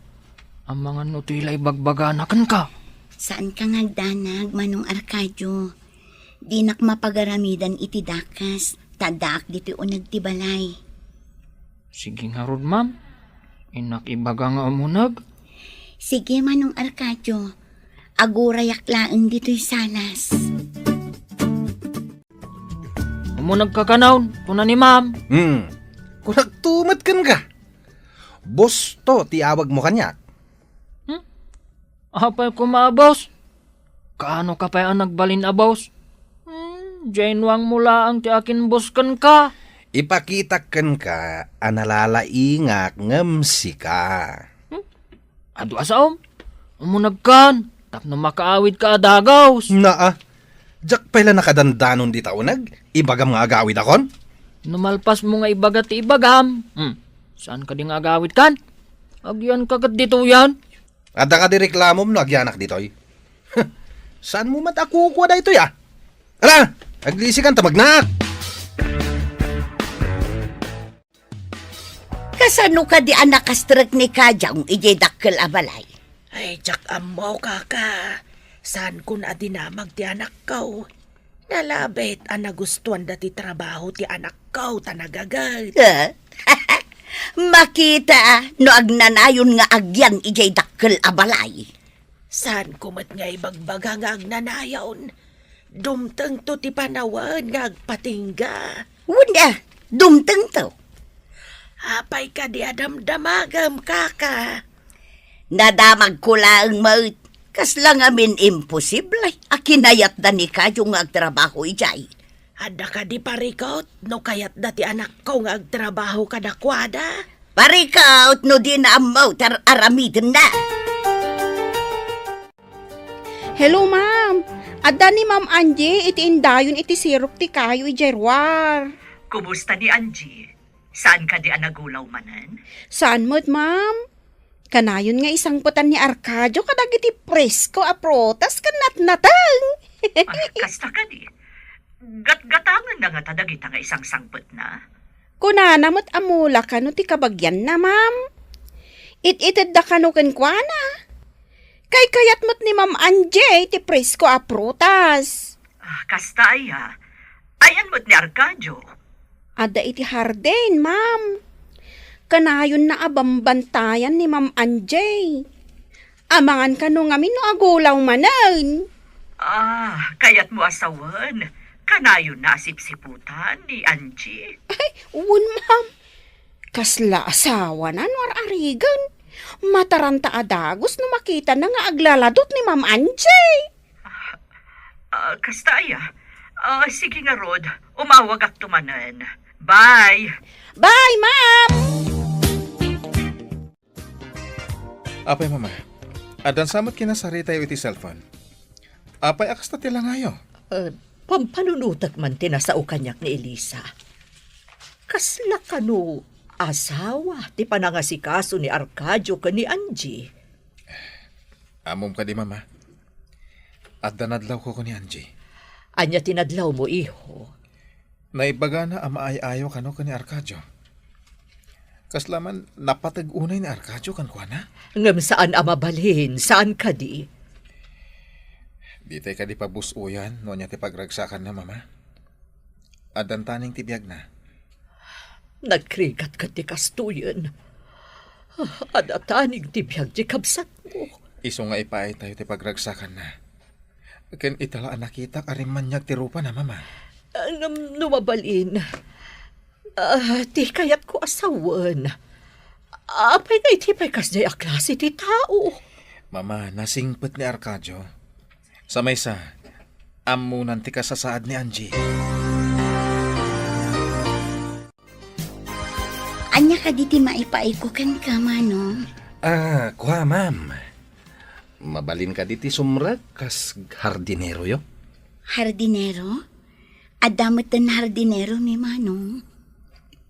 Amangan no toy la ibagbagana kenka. Saanka nga agdanag, Manong Arcadio. Dinak mapagaramidan iti dakes, ta addaak ditoy uneg ti balay. Sige ngarud, ma'am. Innak ibaga nga umuneg. Sige, Manong Arcadio. Agurayak laeng ditoy salas. Umunegka kanayon, kuna ni ma'am. Hmm. Kunak tumet kenka. Boss to ti awagmo kaniak. Hmm? Apay koma a boss? Kaano ka pay a nagbalin a boss? Hmm, diay nuangmo laeng ti akin boss kenka. Ipakitak kenka a nalalaingak ngem sika. Hmm? Adu a saom? Umunegkan, tapno makaawidka a dagus. Naa, diak pay la nakadandanon dita uneg, ibagam nga agawidakon? No malpasmo nga ibaga ti ibagam, hmm, saan kadi nga agawidkan? Agyanka ket ditoyen. Adda kadi reklamom no agyanak ditoy? Saanmo met a kukua daytoy, a? Ala, aglisikan ta magnaak. Kasano kadi a nakastrek ni Kajang idiay dakkel a balay? Ay, diak ammo, kaka. Saankon a dinamag ti anakko. Nalabit a nagustuanda ti trabaho ti anakko ta nagaget. Eh? Makita no agnanayon nga agyan idiay dakkel a balay. Saanko met nga ibagbaga nga agnanayon. Dumtengto ti panawen nga agpatingga. Wen a, dumtengto. Apay kadi a damdamagem, kaka? Nadamagko laeng met. Kasla ngamin imposible a kinayatda ni Kayo nga agtrabaho idiay. Adda kadi parikut no kayatda ti anakko nga agtrabaho kadakuada? Parikut no dina ammo ti ar-, aramidenna. Hello, ma'am. Adda ni Ma'am Angie iti indayon iti sirok ti kayo idiay ruar. Kumusta ni Angie? Saan kadi a nagulaw manen? Saan met, ma'am? Kanayon nga isangpetan ni Arcadio kadagiti presko a prutas ken natnateng. Ah, kasta kadi. Gatgatangenna ngata dagita nga isangsangpetna? Kunana met a mula kano ti kabagianna, ma'am. It-itedda kano kenkuana. Kaykayat met ni Ma'am Angie ti presko a prutas. Ah, kasta aya. Ayan met ni Arcadio. Adda iti hardin, ma'am. Kanayonna a bambantayan ni Ma'am Angie. Amangan kano ngamin no agulaw manen. Ah, kayatmo a sawen, kanayonna a sipsiputan ni Angie? Ay, wen, ma'am. Kasla asawana no ar-arigan. Mataranta a dagus no makitana nga aglaladot ni Ma'am Angie. Ah, kasta aya. Ah, sige ngarud, umawagakto manen. Bye. Bye, ma'am. Apay, mama, addan sa met kinasaritayo iti cellphone? Apay a kasta ti langayo? Eh, pampanunotek man ti nasao kaniak ni Elisa. Kasla kano asawa ti panangasikaso ni Arcadio ken ni Angie? Ammom kadi, mama? Adda nadlawko ken ni Angie. Ania ti nadlawmo, iho? Naibagana a maay-ayo kano ken ni Arcadio. Kasla man napateg unay ni Arcadio kenkuana? Ngem saan a mabalin, saan kadi? Ditay kadi pabus-oyan no ania ti pagragsakanna, mama? Addan taning ti biagna. Nagrigat ket ti kastoyen. Adda taning ti biag ti kabsatmo. Isu nga ipaaytayo ti pagragsakanna. Ken ita la a nakitak a rimmaniag ti rupana, mama. Ah, ngem no mabalin, ah, ti kayatko a sawen, apay nga iti pay kasdiay a klase ti tao? Mama, nasingpet ni Arcadio. Sa maysa, ammonan ti kasasaad ni Angie. Ania kadi ti maipaayko kenka, Manong? Ah, kua, ma'am. Mabalin kadi ti sumrek kas hardineroyo? Hardinero? Adda metten hardineromi, Manong.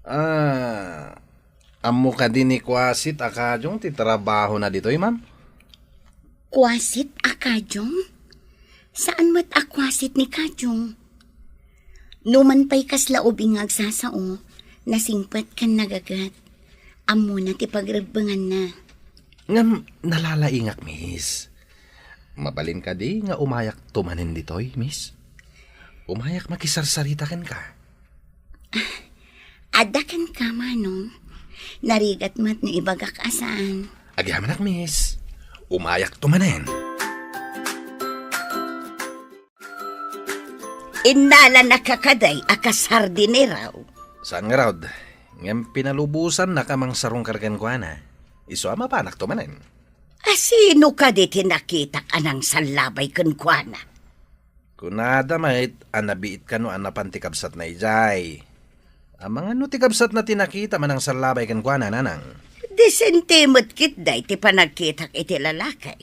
Ah, ammo kadi ni Kuasit a Kajong ti trabahona ditoy, ma'am? Kuasit a Kajong? Saan met a kuasit ni Kajong? Numan pay kasla ubing nga agsasao, nasingpet ken nagaget. Ammona ti pagrebbenganna. Ngem nalalaingak, miss. Mabalin kadi nga umayakto manen ditoy, miss? Umayak makisarsarita kenka. Adda kenka, Manong. Narigat met no ibagak a saan. Agyamanak, miss. Umayakto manen. Innalana kadi a kas hardinero. Saan ngarud, ngem pinalubosannak a mangsarungkar kenkuana. Isu a mapanakto manen. A sino kadi ti nakitak a nangsallabay kenkuana? Kunada met a nabiit kano a napan ti kabsatna idiay. Amangan no ti kabsatna ti nakitam a nangsallabay kenkuana, nanang. Disente met ketdi ti panagkitak iti lalaki.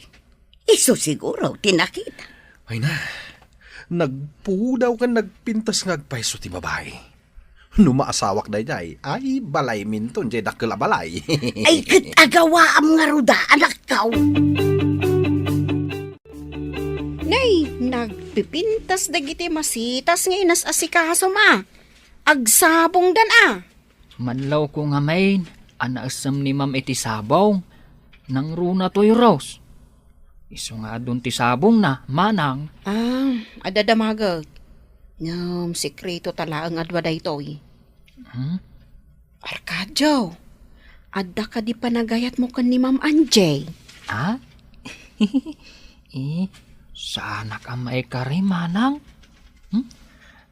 Isu siguro ti nakita. Ay na, nagpudaw ken nagpintas nga agpayso ti babai. No maasawak daydiay, ay, balayminton diay dakkel a balay. Ay, ket agawaam ngarud a, anakko. Nay, nagpipintas dagiti masitas nga inas-asikasom a. Agsabongdan a. Madlawko ngamin a naessem ni Ma'am iti sabong. Nangruna toy, Rose. Isu nga adun ti sabongna, manang. Ah, adda damaget. Ngem sekreto ta laeng a dua daytoy. Hmm? Arcadio, adda kadi panagayatmo ken ni Ma'am Angie? Ha? Eh, saanak a maikari, manang. Hmm?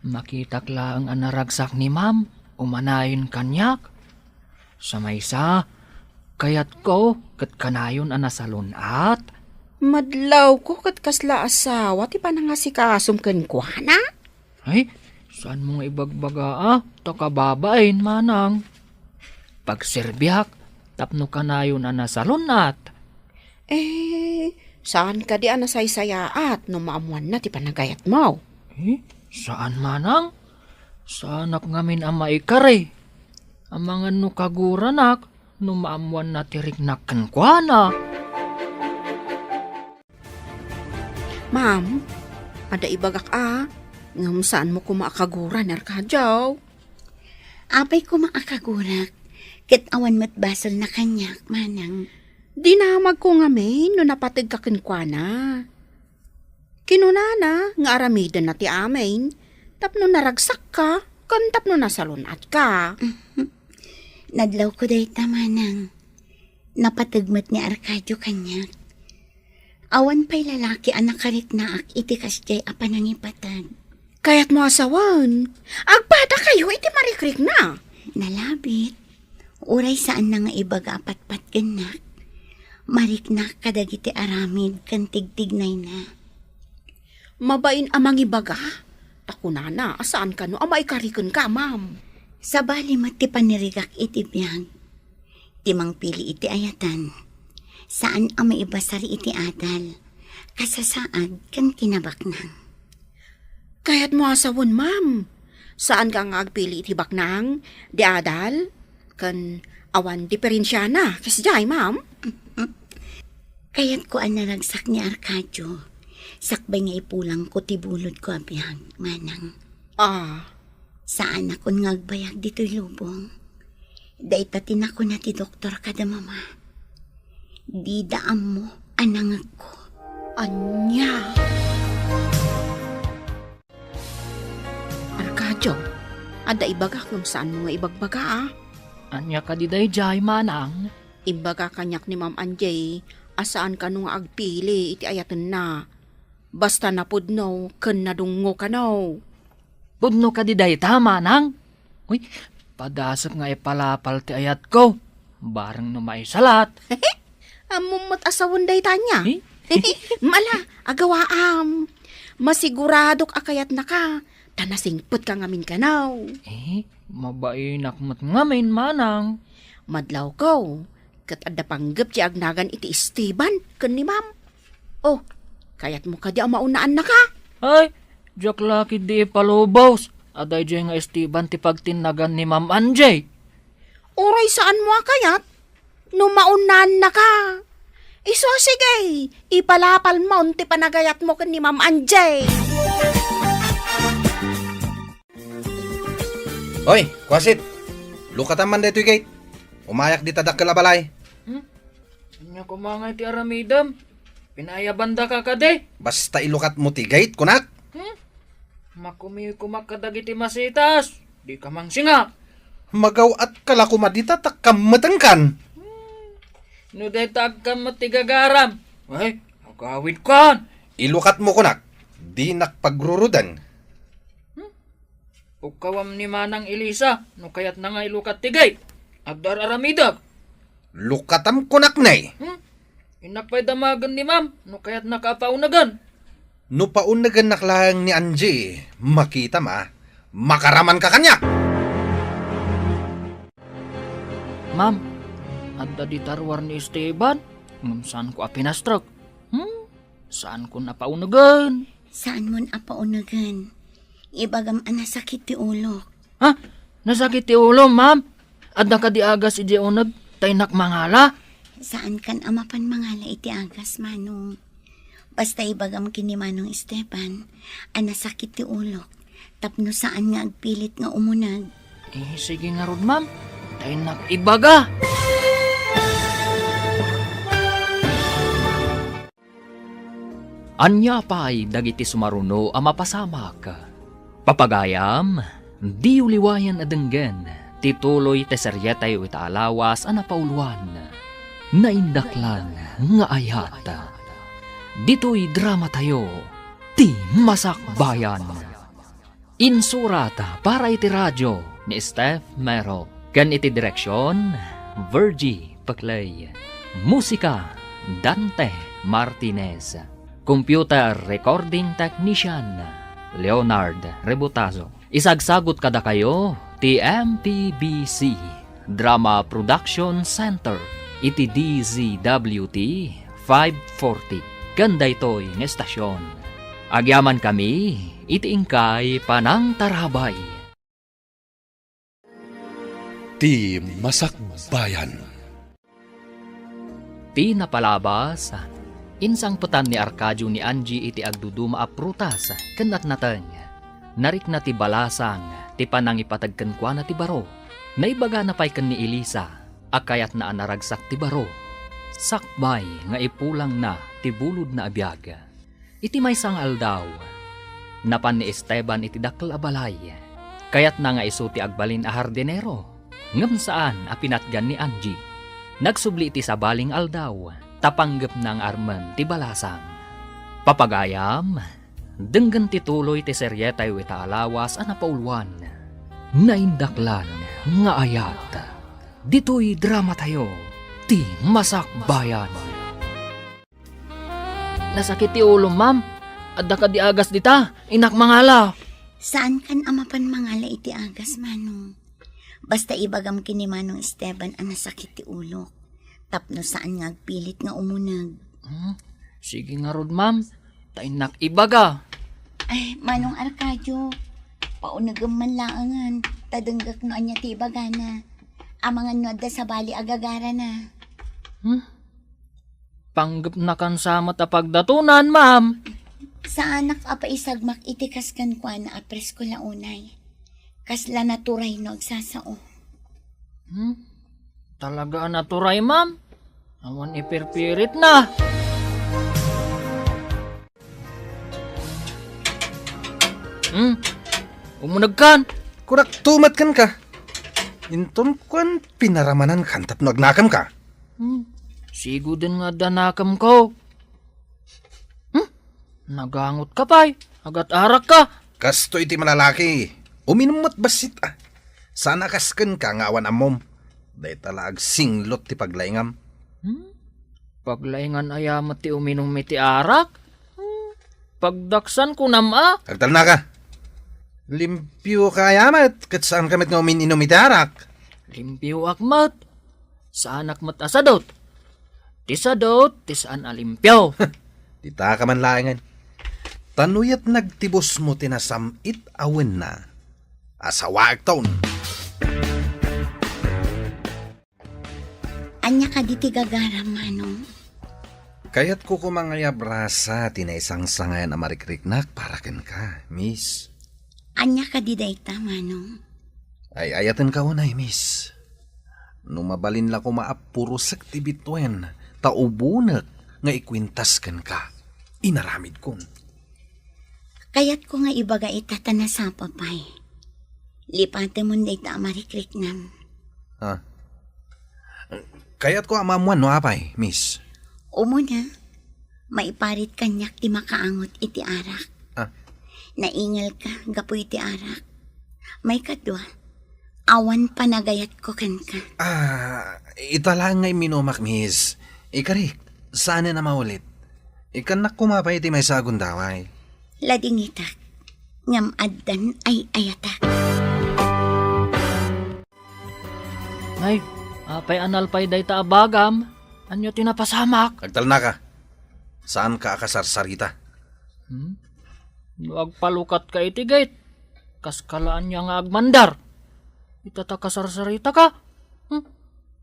Makitak laeng a naragsak ni Ma'am, umanayon kaniak. Sa maysa, kayatko ket kanayon a nasalun-at. Madlawko ket kasla asawa ti panangasikasom kenkuana? Ay, saanmo nga ibagbaga a, ta kababain, manang. Pagserbiak tapno kanayon a nasalun-at. Eh, saan kadi a nasaysayaat no maammoanna ti panagayatmo? Eh, saan manang? Saanak ngamin a maikari. Amangan no kaguranak no maammoanna ti riknak kenkuana. Ma'am, adda ibagak a, ngem saanmo koma a kagura ni Arcadio. Apay koma a kagurak, ket awan met basolna kaniak, manang. Dinamagko ngamin no napategka kenkuana. Kinunana nga aramidenna ti amin tapno naragsakka ken tapno nasalun-atka. Nadlawko dayta, manang. Napateg met ni Arcadio kaniak. Awan pay lalaki a nakariknaak iti kasdiay a panangipateg. Kayatmo a sawen, agpadakayo iti marikrikna. Nalabit. Uray saanna nga ibaga a patpatgennak, mariknak kadagiti aramid ken tigtignayna. Mabain a mangibaga, ta kunana a saan kano a maikarikenka, ma'am. Sabali met ti panirigak iti biag. Ti mangpili iti ayatan, saan a maibasar iti adal, kasasaad ken kinabaknang. Kayatmo a sawen, ma'am. Saanka nga agpili iti baknang, di adal, ken awan diferensiana, kasdiay, ma'am? Kayatko a naragsak ni Arcadio, sakbay nga ipulangko ti bulodko a biag, manang. Ah. Saanakon nga agbayag ditoy lubong. Dayta ti nakuna ti doktor kada mama. Dida ammo a nangegko. Ania? Arcadio, adda ibagak ngem saanmo nga ibagbaga, a? Ania kadi daydiay, manang? Imbaga kaniak ni Ma'am Angie a saan kano nga agpili iti ayatenna. Basta napudno ken nadungngo kano. Pudno kadi dayta, manang? Uy, padasek nga ipalapal ti ayatko. Bareng no maisalat. Ammom met a sawen dayta ania? Eh? Mala, agawaam. Masiguradok a kayatnaka, ta nasingpetka ngamin kano. Eh, mabainak met ngamin, manang. Madlawko, ket adda panggep ti agnagan iti Esteban ken ni Ma'am. Oh, kayatmo kadi a maunnaannaka? Ay, diak la ketdi ipalubos a daydiay nga Esteban ti pagtinnagan ni Ma'am Angie. Uray saanmo a kayat, no maunnaannaka. Isu, sige, ipalapalmon ti panagayatmo ken ni Ma'am Angie. Hoy, kuasit! Lukatam man daytoy gate. Umayak dita dakkel a balay. Hmm? Ania koma nga iti aramidem? Pinaayabandaka kadi? Basta ilukatmo ti gate, kunak. Hmm? Makumiw koma kadagiti masitas. Dika mangsinga. Magaw-atka la koma dita ta kammetenkan. Hmm. No dayta agkammet ti gagaram. Ay, agawidkan. Ilukatmo, kunak. Dinak pagruruden. Hmm? Ukawam ni Manang Elisa, no kayatna nga ilukat ti gate. Adda ar-aramidek. Lukatam kunak ne. Hmm? Innak pay damagen ni Ma'am, no kayatnaka a paunegen. No paunegennak laeng ni Angie, makitam a, makaramanka kaniak. Ma'am, adda dita ruar ni Esteban, ngem saanko a pinastrek. Hmm? Saankon a paunegen. Saanmon a paunegen. Ibagam a nasakit ti ulok. Ha? Nasakit ti ulom, ma'am? Adda kadi agas idiay uneg ta innak mangala? Saankan a mapan mangala iti agas, Manong. Basta ibagam ken ni Manong Esteban a nasakit ti ulok tapno saan nga agpilit nga umuneg. Eh, sige ngarud, ma'am. Ta innak ibaga. Ania pay dagiti sumaruno a mapasamak? Papagayam, diyo liwayan a denggen ti tuloy ti serietayo ita a lawas a napauloan, Naindaklan nga Ayat. Ditoy dramatayo, Ti Masakbayan. Insurat para iti radio ni Steph Mero ken iti direksion, Virgie Peclay. Musika, Dante Martinez. Computer recording technician, Leonard Rebutazo. Isagsagut kadakayo ti M P B C Drama Production Center iti D Z W T five forty ken daytoy nga estasion. Agyamankami iti inkay panangtarabay. Ti Masakbayan. Ti napalabas, insangpetan ni Arcadio ni Angie iti agduduma a prutas ken natnateng. Narikna ti balasang ti panangipateg kenkuana ti baro. Naibagana pay ken ni Elisa a kayatna a naragsak ti baro sakbay nga ipulangna ti bulodna a biag. Iti maysa nga aldaw, napan ni Esteban iti dakkel a balay. Kayatna nga isu ti agbalin a hardinero, ngem saan a pinatgan ni Angie. Nagsubli iti sabali nga aldaw, ta panggepna nga armen ti balasang. Papagayam, denggen ti tuloy ti serietayo ita a lawas a napauluan, Naindaklan nga Ayat. Ditoy dramatayo, ti Masakbayan. Nasakit ti ulom, ma'am. Adda kadi agas dita? Innak mangala. Saankan a mapan mangala iti agas, Manong. Basta ibagam ken ni Manong Esteban a nasakit ti ulok. Tapno saan nga agpilit nga umuneg. Hmm, sige ngarud, ma'am. Ta innak ibaga. Ay, Manong Arcadio, paunegem man laengen, ta denggek no ania ti ibagana. Amangan no adda sabali a gagarana. Hmm? Panggepnakan sa met a pagdatonan, ma'am. Saanak a paisagmak iti kas kenkuana a presko la unay. Kasla naturay no agsasao. Hmm? Talaga a naturay, ma'am? Awan ipirpiritna. Hmm? Umunegkan? Kunak tumet kenka. Inton kuan pinaramanankan tapno agnakem ka. Hmm. Siguden nga adda nakem ko. Hmm? Nagangot ka pay. Agat-arak ka. Kastoy ti malalaki. Uminum met bassit, ah. Saan a kas kenka nga awan ammom. Dayta la agsinglot ti paglaingam. Hmm? Paglaingan aya met ti uminum iti arak? Hmm? Pagdaksan kunam a? Agtalna ka. Limpio ka aya met, ket saan ka met nga umin-inum iti arak? Limpioak met. Saanak met a sadut. Ti sadut, ti saan a limpio. Dita ka man laengen. Ta no yat nagtibusmo ti nasam-it a wenna, asawaekton. Ania kadi ti gagaram, Manong? Kayatko koma nga iabrasa ti naisangsangayan a marikriknak para kenka, Miss. Ania kadi dayta, Manong? Ay-ayatenka unay, Miss. No mabalin la koma a purosek ti bituen, ta ubonek nga ikuentas kenka. Inaramidkon. Kayatko nga ibaga ita ta nasapa pay. Lipatemon dayta a marikriknam. Ah. Kayatko a maammuan no apay, Miss. Umuna, maiparit kaniak ti makaangot iti arak. Ah. Naingalka gapu iti arak. Maikadua, awan panagayatko kenka. Ah, ita laeng nga imminumak, Miss. Ikarik, saanen a maulit. Ikkannak koma pay iti maysa a gundaway. Ladingitak, ngem addan ay-ayatak. Nay, apay a nalpay dayta a bagam? Ania ti napasamak? Agtalnaka. Saanka a kasarsarita. Hmm? No agpalukatka iti gate, kaska la ania nga agmandar. Ita ta kasarsaritaka? Hmm?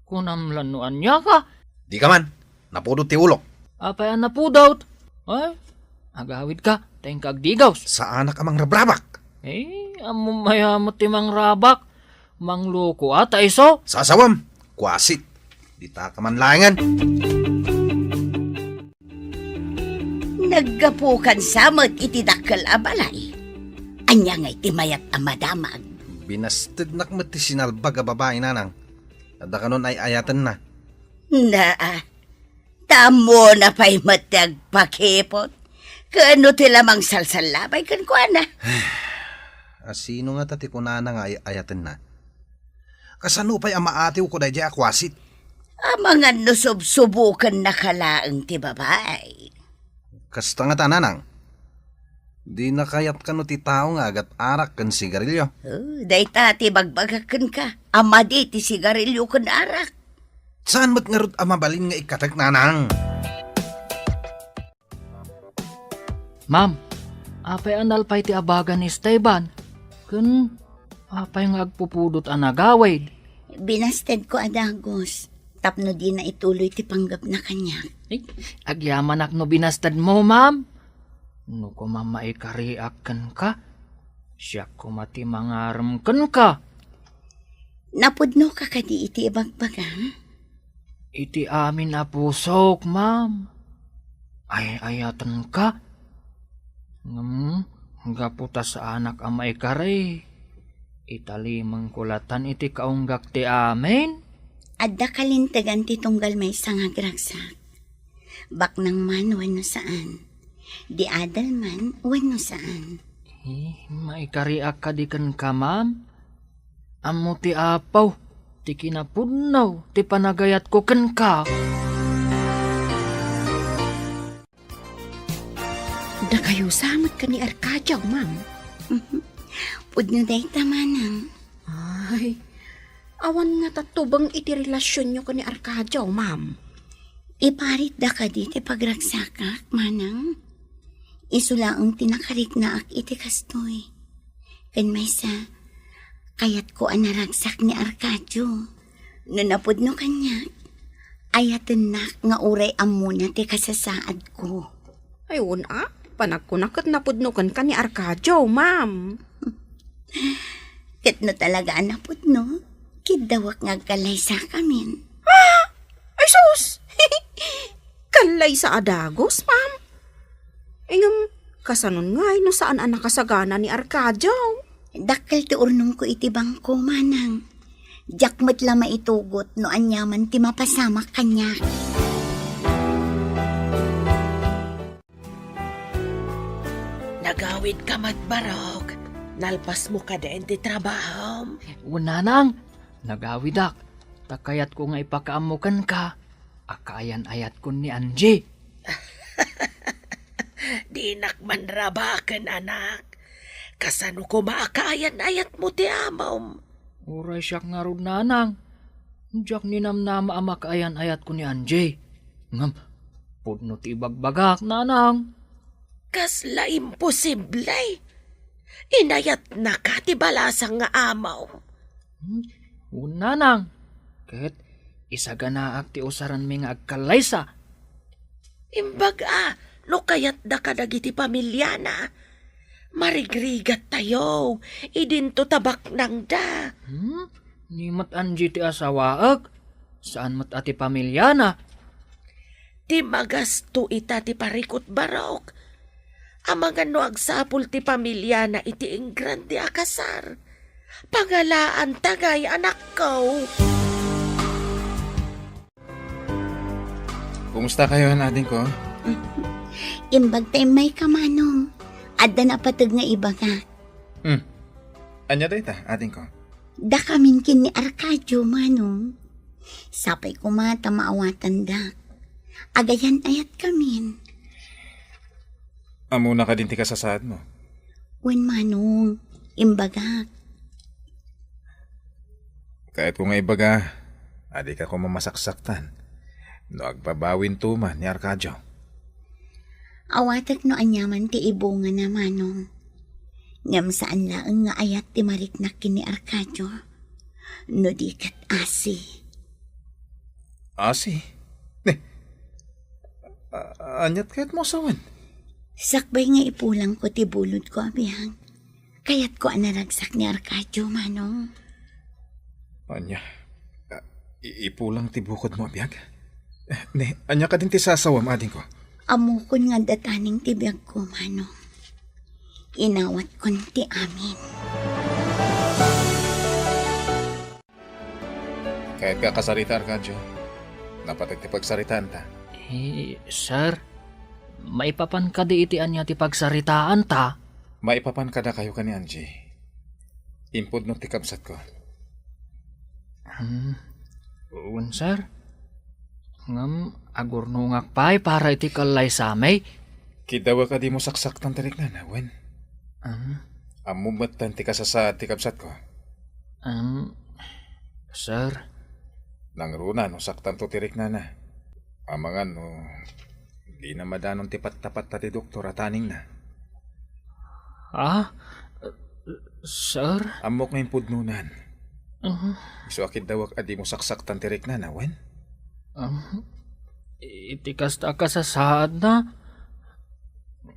Kunam la no aniaka? Dika man, napudot ti ulok. Apay a napudot? Ay, agawidka, ta inka agdigaws. Saanak a mangrabrabak. Eh, ammom aya met ti mangrabak. Mangloko a ta isu. Sasawem, kuasit. Dita ka man laengen. Naggapukan sa met iti dakkel a balay. Ania ngay ti mayat a madamag? Binastednak met ti sinalbag a babai, nanang. Adda kanon ay-ayatenna. Naa, ta ammona pay met ti agpakipot. Ken no ti la mangsalsallabay kenkuana. Asino ngata ti kunana nga ay-ayatenna? Kasano pay a maatiwko daydiay a kuasit? Amangan no subsubokennaka laeng ti babai. Kasta ngata, nanang. Dina kayat kano ti tao nga agat-arak ken sigarilyo. Oh, dayta ti ibagbagak kenka, a madi ti sigarilyo ken arak. Saan met ngarud a mabalin nga ikkatek, nanang? Ma'am, apay a nalpay ti abaga ni Esteban? Ken apay nga agpupudot a nagawid? Binastedko a dagus tapno dina ituloy ti panggepna kaniak. Ay, agyamanak no binastedmo, ma'am. No koma maikariak kenka, Siak koma ti mangarem kenka. Napudnoka kadi iti ibagbagam? Iti amin a pusok, ma'am. Ay-ayatenka. Ngem, gapu ta saanak a maikari, italimengko latan iti kaunggak ti amin. Adda kalintegan ti tunggal maysa nga agragsak. Baknang man wenno saan. Di adal man wenno saan. Eh, maikariak kadi kenka, ma'am? Ammo ti Apo ti kinapudno ti panagayatko kenka. Dakayo sa met ken ni Arcadio, ma'am? Pudno dayta, manang. Ay, awan ngata tubeng iti relasionyo ken ni Arcadio, ma'am. Iparitda kadi ti pagragsakak, manang? Isu laeng ti nakariknaak iti kastoy. Ken maysa, kayatko a naragsak ni Arcadio. No napudno kaniak, ayatennak nga uray ammona ti kasasaadko. Ay, wen a, panagkuna ket napudno kenka ni Arcadio, ma'am. Ket no talaga a napudno, kiddawek nga agkallaysakamin. Ah! Ay, sus! Kallaysa a dagus, ma'am. Ngem, kasanon ngay no saan a nakasagana ni Arcadio? Dakkel ti urnongko iti bangko, manang. Diak met la maitugot no aniaman ti mapasamak kaniak. Nagawidka met, Barok. Nalpasmo kadi ti trabahom? Wen, nanang, nagawidak. Ta kayatko nga ipakaammo kenka a kaayan-ayatkon ni Angie. Dinak manrabaken, anak. Kasano koma a kaayan-ayatmo ti amom? Uray siak ngarud, nanang. Diak ninamnama a makaayan-ayatkon ni Angie. Ngem, pudno ti ibagbagak, nanang. Kasla imposible! Inayatnaka ti balasang nga amom. Hmm? Wen, nanang. Ket isaganaak ti usaranmi nga agkallaysa. Imbag a, no kayatda kadagiti pamiliana, marigrigattayo idinto ta baknangda. Hmm? Ni met Angie ti asawaek, saan met a ti pamiliana. Ti magasto ita ti parikut, Barok. Amangan no agsapul ti pamiliana iti ingrande a kasar. Pangalaanta ngay, anakko. Kumusta kayo, adingko? Imbag ta immayka, manong. Adda napateg nga ibaga. Hmm. Ania dayta, adingko? Dakamin ken ni Arcadio, manong. Sapay koma ta maawatandak. Agayan-ayatkamin. Ammona kadin ti kasasaadmo? Wen, manong, imbagak. Kayatko nga ibaga, a dika koma masaksaktan no agbabawinto man ni Arcadio. Awatek no aniaman ti ibungana, manong. Ngem saan laeng nga ayat ti mariknak ken ni Arcadio. No di ket asi. Asi? Ne, a-, aniat kayatmo a sawen? Sakbay nga ipulangko ti bulodko a biag, kayatko a naragsak ni Arcadio, manong. Ania? A, i-, ipulang ti bukodmo a biag? Ne, ania kadin ti sasawam, adingko? Ammokon nga adda taning ti biagko, manong. Inawatkon ti amin. Kayatka a kasarita, Arcadio? Napateg ti pagsaritaanta. Eh, sir, maipapan kadi iti ania ti pagsaritaanta? Maipapan kadakayo ken ni Angie. Impudno ti kabsatko. Hmm, wen, sir. Ngem agurnongak pay para iti kallaysami. Kiddawek a dimo saksaktan ti riknana, wen? Hmm. Ammom metten ti kasasaad ti kabsatko? Hmm, sir. Nangruna no saktanto ti riknana. Amangan no dina madanon ti pattapatta ti doktor a taningna. Ah, sir? Ammok nga impudnonan. Mhm. Isu a kiddawek a dimo saksaktan ti riknana, wen? Ah, iti kasta a kasasaadna,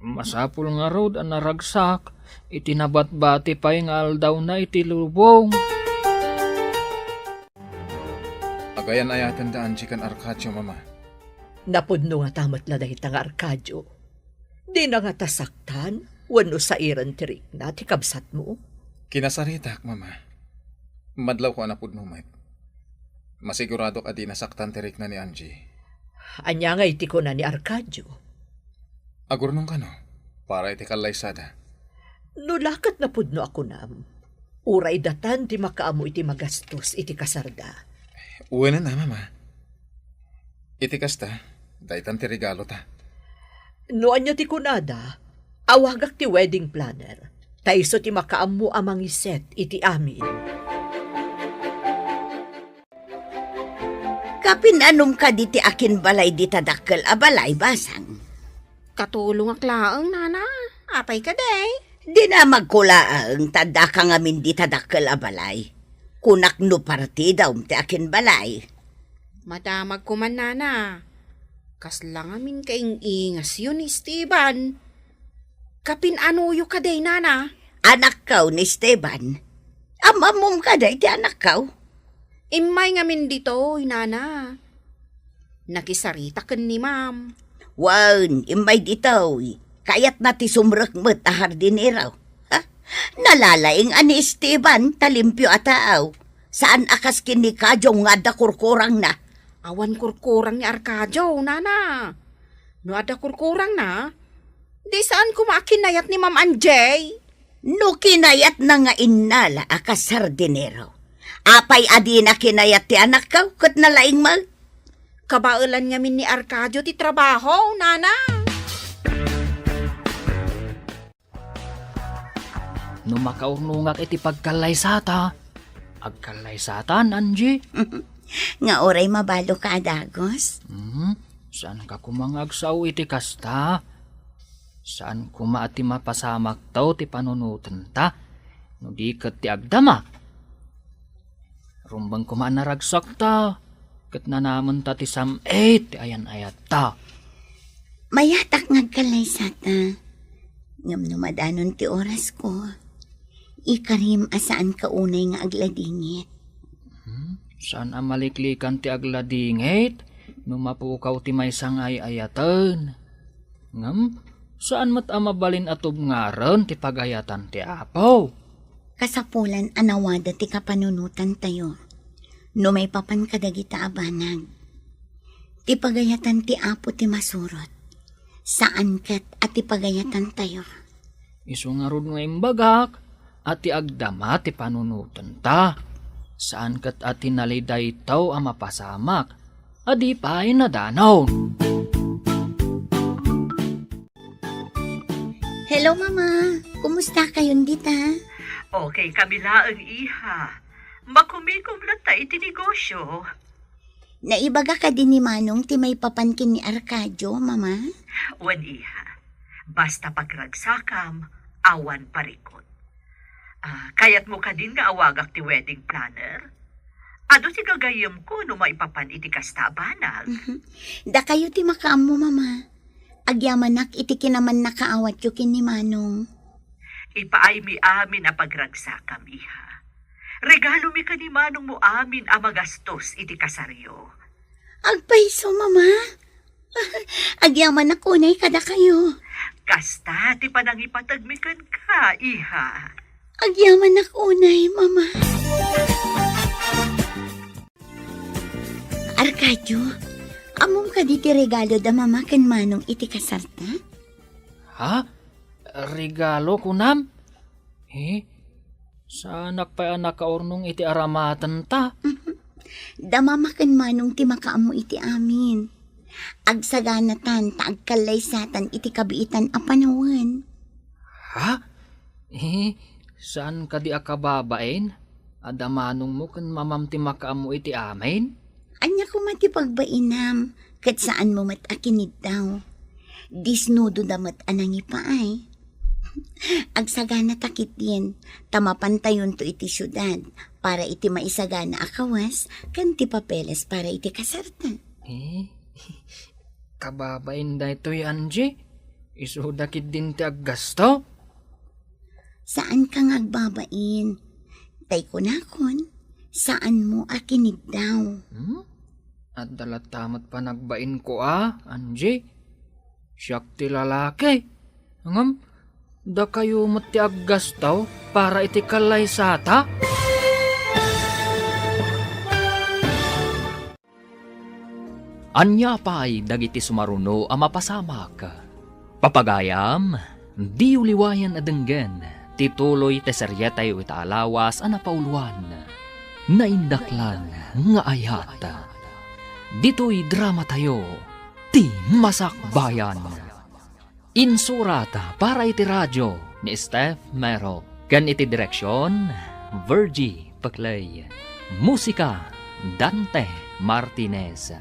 Masapul ngarud a naragsak iti nabatbati pay nga aldawna iti lubong. Agayan-ayatenda Angie ken Arcadio, Mama. Napudno ngata met la dayta nga Arcadio? Dina ngata saktan wenno sairen ti rikna ti kabsatmo? Kinasaritak, Mama. Madlawko a napudno met. Masiguradok a dina saktan ti rikna ni Angie. Ania ngay ti kuna ni Arcadio? Agurnong kano, para iti kallaysada. No la ket napudno a kunam, uray datan ti makaammo iti magastos iti kasarda. Wen a, Mama. Iti kasta, daytan ti regalota. No ania ti kunada, awagak ti wedding planner, ta isu ti makaammo a mangiset iti amin. Kapin-anom kadi ti akinbalay dita dakkel a balay, Basang? Katulongak laeng, Nana. Apay kadi? Dinamagko laeng ta addaka ngamin dita dakkel a balay. Kunak no partidam ti akinbalay. Madamagko man, Nana. Kasla ngamin kaing-ingasyo ni Esteban. Kapin-anoyo kadi, Nana? Anakkaw ni Esteban. Am-ammom kadi ti anakkaw? Immay ngamin ditoy, Nana. Nakisarita ken ni Ma'am. Wen, immay ditoy. Kayatna ti sumrek met a hardinero. Ha? Nalalaing a ni Esteban ta limpio a tao. Saan a kas ken ni Kadyong nga adda kurkurangna. Awan kurkurang ni Arcadio, Nana. No adda kurkurangna, di saan koma a kinayat ni Ma'am Angie? No kinayatna nga innala a kas hardinero, apay a dina kinayat ti anakkaw ket nalaing met? Kabaelan ngamin ni Arcadio ti trabaho, Nana. No makaurnongak iti pagkallaysata, agkallaysatan, Angie? Nga uray mabaluka a dagus? Hmm, saanka koma nga agsao iti kasta? Saan koma a ti mapasamakto ti panunotenta, no di ket ti agdama? Rumbeng koma a naragsakta, ket nanamenta ti sam-it ti ayan-ayatta. Mayatak nga agkallaysata. Ngem no madanon ti orasko, ikarim a saanka unay nga agladingit. Hmm? Saan a maliklikan ti agladingit no mapukaw ti maysa nga ay-ayaten. Ngem, saan met a mabalin a tubngaren ti pagayatan ti Apo. Kasapulan a nawada ti kapanunotantayo no maipapan kadagita a banag. Ti pagayatan ti Apo ti masurot, saan ket a ti pagayatantayo. Isu ngarud nga imbagak a ti agdama ti panunotenta, saan ket a ti nalidaytaw a mapasamak, a di pay nadanon. Hello, Mama. Kumusta kayon dita? Okay kami laeng, iha. Makumikom latta iti negosyo. Naibaga kadi ni Manong ti maipapan ken ni Arcadio, Mama? Wen, iha. Basta pagragsakam, awan parikut. Ah, kayatmo kadin nga awagak ti wedding planner? Adu ti gagayyemko no maipapan iti kasta a banag. Mhm. Dakayo ti makaammo, Mama. Agyamanak iti kinamannakaawatyo ken ni Manong. Ipaaymi amin a pagragsakam, iha. Regalomi ken ni Manongmo amin a magastos iti kasaryo. Agpayso, Mama. Agyamanak unay kadakayo. Kasta ti panangipategmi kenka, iha. Agyamanak unay, Mama. Arcadio, ammom kadi ti regalo da Mama ken Manong iti kasarta? Ha? Regalo, kunam? Eh, saanak pay a nakaurnong iti aramatenta? Da Mama ken Manong ti makaammo iti amin. Agsaganatan ta agkallaysatan iti kabiitan a panawen. Ha? Eh, saan kadi a kababain? Adda Manongmo ken Mamam ti makaammo iti amin? Ania koma ti pagbainam, ket saanmo met a kiniddaw. Disnudoda met a nangipaay. Agsagana ta ketdin, ta mapantayonto iti siudad para iti maisagana a kawas ken ti papeles para iti kasarta. Eh, kababain daytoy, Angie? Isuda ketdin ti aggasto? Saanka nga agbabain. Tay kunakon, saanmo a kiniddaw. Hmm? Adda latta met panagbainko a, Angie. Siak ti lalaki. Ngem, dakayo met ti aggasto para iti kallaysata? Ania pay dagiti sumaruno a mapasamak? Papagayam, diyo liwayan a denggen ti tuloy ti serietayo ita a lawas a napauluan, Naindaklan nga Ayat. Ditoy dramatayo, ti Masakbayan. Insurat para iti radio ni Steph Mero ken iti direksion, Virgie Peclay. Musika, Dante Martinez.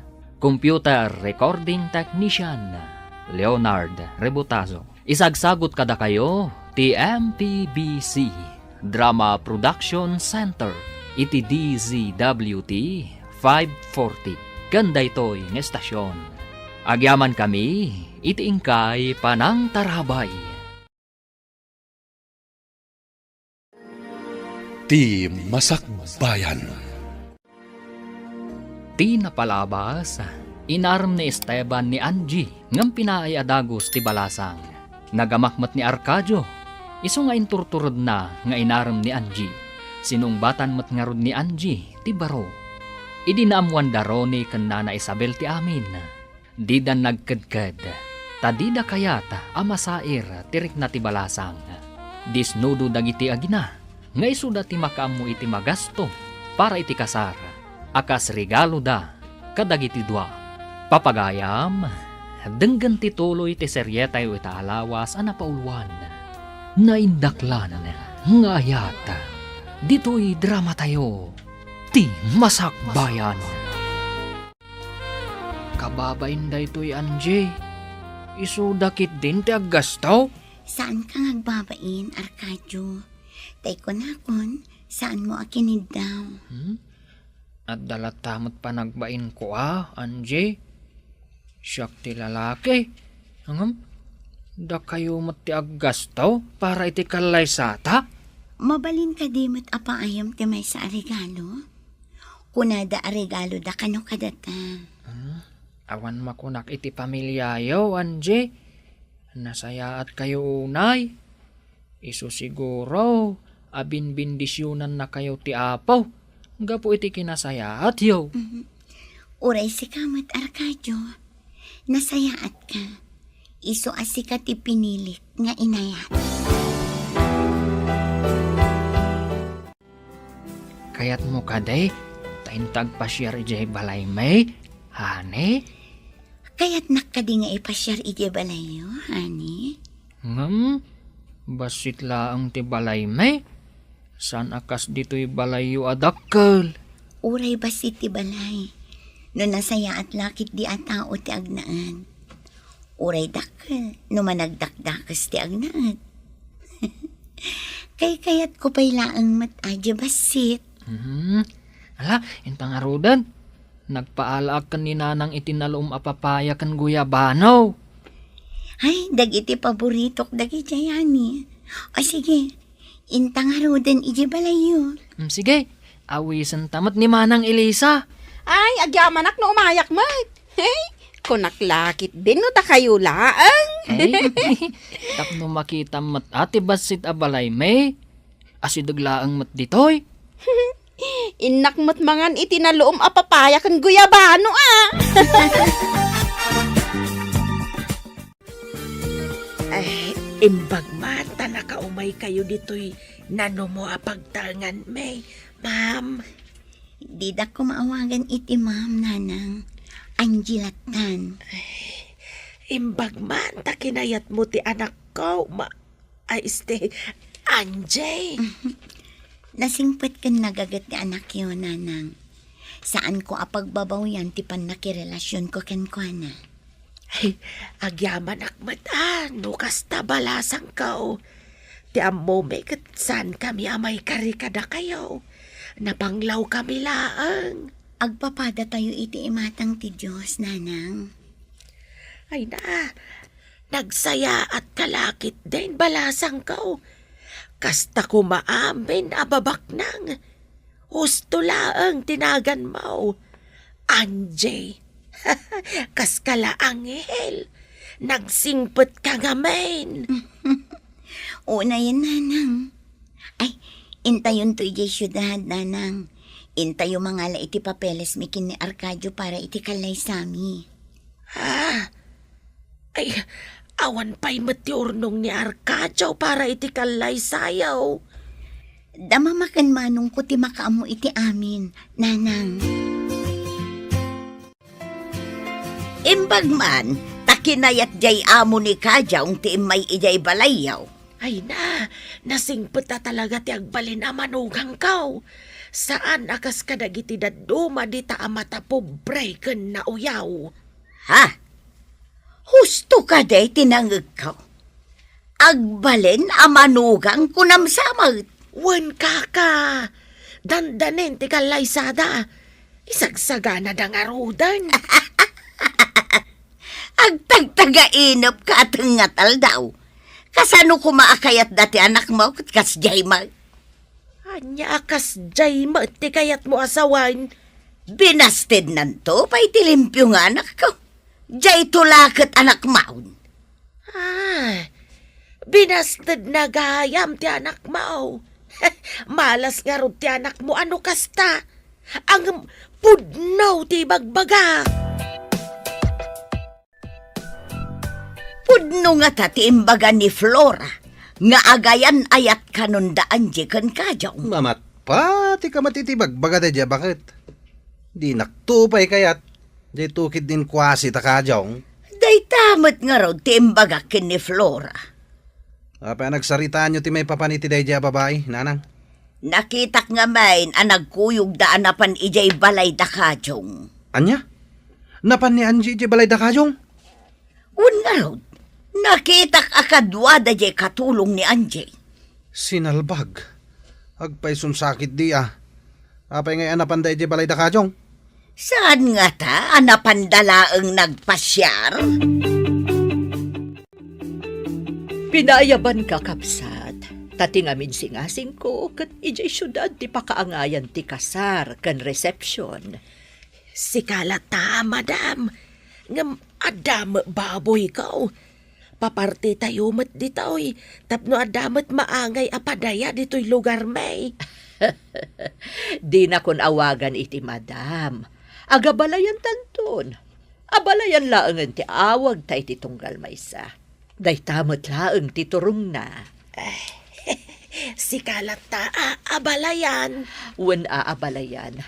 Computer recording technician, Leonard Rebutazo. Isagsagot kadakayo ti M P B C Drama Production Center iti D Z W T five forty ken daytoy nga estasion. Agyamankami iti inkay panangtarabay. Ti Masakbayan. Ti napalabas, inarem ni Esteban ni Angie ngem pinaay a dagus ti balasang. Nagamak met ni Arcadio, isu nga inturturedna nga inarem ni Angie. Sinungbatan met ngarud ni Angie ti baro. Idi naammoanda Ronnie ken Nana Isabel ti amin, dida nagkedked, ta dida kayat a masair ti rikna ti balasang. Disnudo dagiti agina nga isuda ti makaammo iti magasto para iti kasar a kas regaloda kadagiti dua. Papagayam, denggen ti tuloy ti serietayo ita a lawas a napauluan, Naindaklan nga Ayat. Ditoy dramatayo, ti Masakbayan. Kababain daytoy, Angie. Isuda ketdin ti aggasto? Saanka nga agbabain, Arcadio. Tay kunakon, saanmo a kiniddaw. Hmm? Adda latta met panagbainko a, Angie. Siak ti lalaki. Ngem, dakayo met ti aggasto para iti kallaysata? Mabalin kadi met a paayam ti maysa a regalo? Kunada a regaloda kano kadata. Hmm? Awan makunak iti pamiliayo, Angie. Nasayaatkayo unay. Isu siguro a binbendisionannakayo ti Apo gapu iti kinasayaatyo. Mhm. Uray sika met, Arcadio, nasayaatka. Isu a sika ti pinilik nga inayat. Kayatmo kadi ta inta agpasiar idiay balaymi, honey? Kayatnak kadi nga ipasiar idiay balayyo, honey? Ngem, bassit laeng ti balaymi. Saan a kas ditoy balayyo a dakkel. Uray bassit ti balay, no nasayaat la ketdi a tao ti agnaed. Uray dakkel, no managdakdakes ti agnaed. Kaykayatko pay laeng met a diay bassit. Hmm. Ala, inta ngaruden. Nagpaalaak ken ni Nanang iti nalum a papaya ken guyabano. Ay, dagiti paboritok dagidiay, honey. O sige, inta ngaruden idiay balayyo. Hmm, sige, awisenta met ni Manang Elisa. Ay, agyamanak no umayak met. Hey, kunak la ketdin no dakayo laeng. Ay, tapno makitam met a ti bassit a balaymi. Asideg laeng met ditoy. Innak met mangan iti nalum a papaya ken guyabano a. Ay, imbag man ta nakaumaykayo ditoy nanumo a pagtalnganmi, ma'am. Didak koma awagan iti ma'am, Nanang. Angie lattan. Ay, imbag man ta kinayatmo ti anakko, ma-, Ay, este, Angie! Nasingpet ken nagaget ti anakyo, Nanang. Saanko a pagbabawian ti pannakirelasionko kenkuana. Ay, agyamanak met a no kasta balasangko. Ti ammomi ket saankami a maikari kadakayo. Napanglawkami laeng. Agpapadatayo iti imatang ti Dios, Nanang. Ay na, Nagsayaat ka la ketdin, balasangko. Kasta koma amin a babaknang. Husto laeng ti naganmo. Angie, kaska la anghel, nagsingpet ka ngamin. Unayen, nanang. Ay, intayonto idiay siudad, nanang. Intayo mangala iti papeles mi ken ni Arcadio para iti kallaysami. Ah, ay, awan pay met ti urnong ni Arcadio para iti kallaysayo. Dama maken manongko ti makaammo iti amin, nanang. Imbag man, ta kinayat diay amo ni Kajong ti immay idiay balayyo. Ay na, nasingpet a talaga ti agbalin a manugangko. Saan a kas kadagiti dadduma dita a matapobre ken nauyaw. Ha? Husto kadi ti nangegko? Agbalin a manugang kunam sa met. Wen, kaka. Dandanin ti kallaysada. Isagsaganada ngaruden. Agtagtagainep ka a tengnga ti aldaw. Kasano koma a kayatda ti anakmo ket kasdiay met? Ania a kasdiay met ti kayatmo a sawen? Binastednanto pay ti limpio nga anakko. Diayto la ket anakmaon. Ah, binastedna gayam ti anakmo. Malas ngarud ti anakmo a no kasta. Ngem pudno ti ibagbaga. Pudno ngata ti imbaga ni Flora nga agayan-ayat kanon da Angie ken Kajong. Mamatpat ti kamat iti bagbaga daydiay a baket. Dinakto pay kayat, daytoy ketdin kuasi ta Kajong. Dayta met ngarud ti imbagak ken ni Flora. Apay a nagsaritaanyo ti maipapan iti daydiay a babai, nanang? Nakitak ngamin a nagkuyogda a napan idiay balay da Kajong. Ania? Napan ni Angie idiay balay da Kajong? Wen ngarud, nakitak a kaduada diay katulong ni Angie. Sinalbag. Agpayson sakit di a. Apay ngay a napanda idiay balay da Kajong? Saan ngata a napanda laeng nagpasiar? Pinaayabanka, kabsat, ta ti ngamin singasingko ket idiay siudad ti pakaangayan ti kasar ken resepsion. Sika latta, madam, ngem adda met baboyko. Papartitayo met ditoy tapno adda met maangay a padaya ditoy lugarmi. Dinakon awagan iti madam. Agabalayantanton. Abalayan laengen ti awagta iti tunggal maysa. Dayta met laeng ti turongna. Sika latta a abalayan. Wen a abalayan.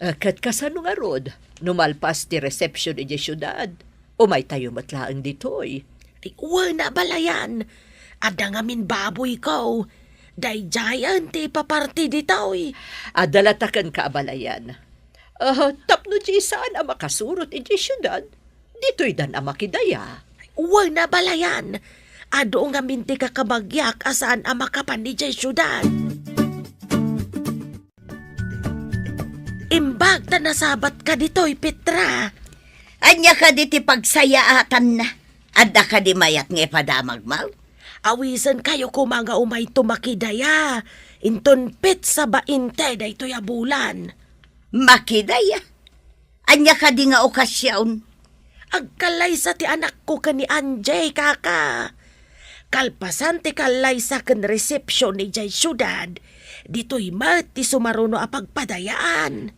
Eh, ket kasano ngarud, no malpas ti resepsion idiay siudad? Umaytayo met laeng ditoy. Ay, wen a abalayan. Adda ngamin baboyko. Daydiayen ti ipaparti ditoy. Adda latta kenka abalayan. Ah, tapno di saan a makasurot idiay siudad, ditoydan a makidaya. Wen a abalayan. Adu ngamin ti kakabagiak a saan a makapan idiay siudad. Imbag ta nasabatka ditoy, Petra. Ania kadi ti pagsayaatanna? Adda kadi mayat nga ipadamagmo? Awisenkayo koma nga umayto makidaya. Inton petsa bainte daytoy a bulan. Makidaya? Ania kadi nga okasion? Agkallaysa ti anakko ken ni Angie, kaka. Kalpasan ti kallaysa ken resepsion idiay siudad, ditoy met ti sumaruno a pagpadayaan.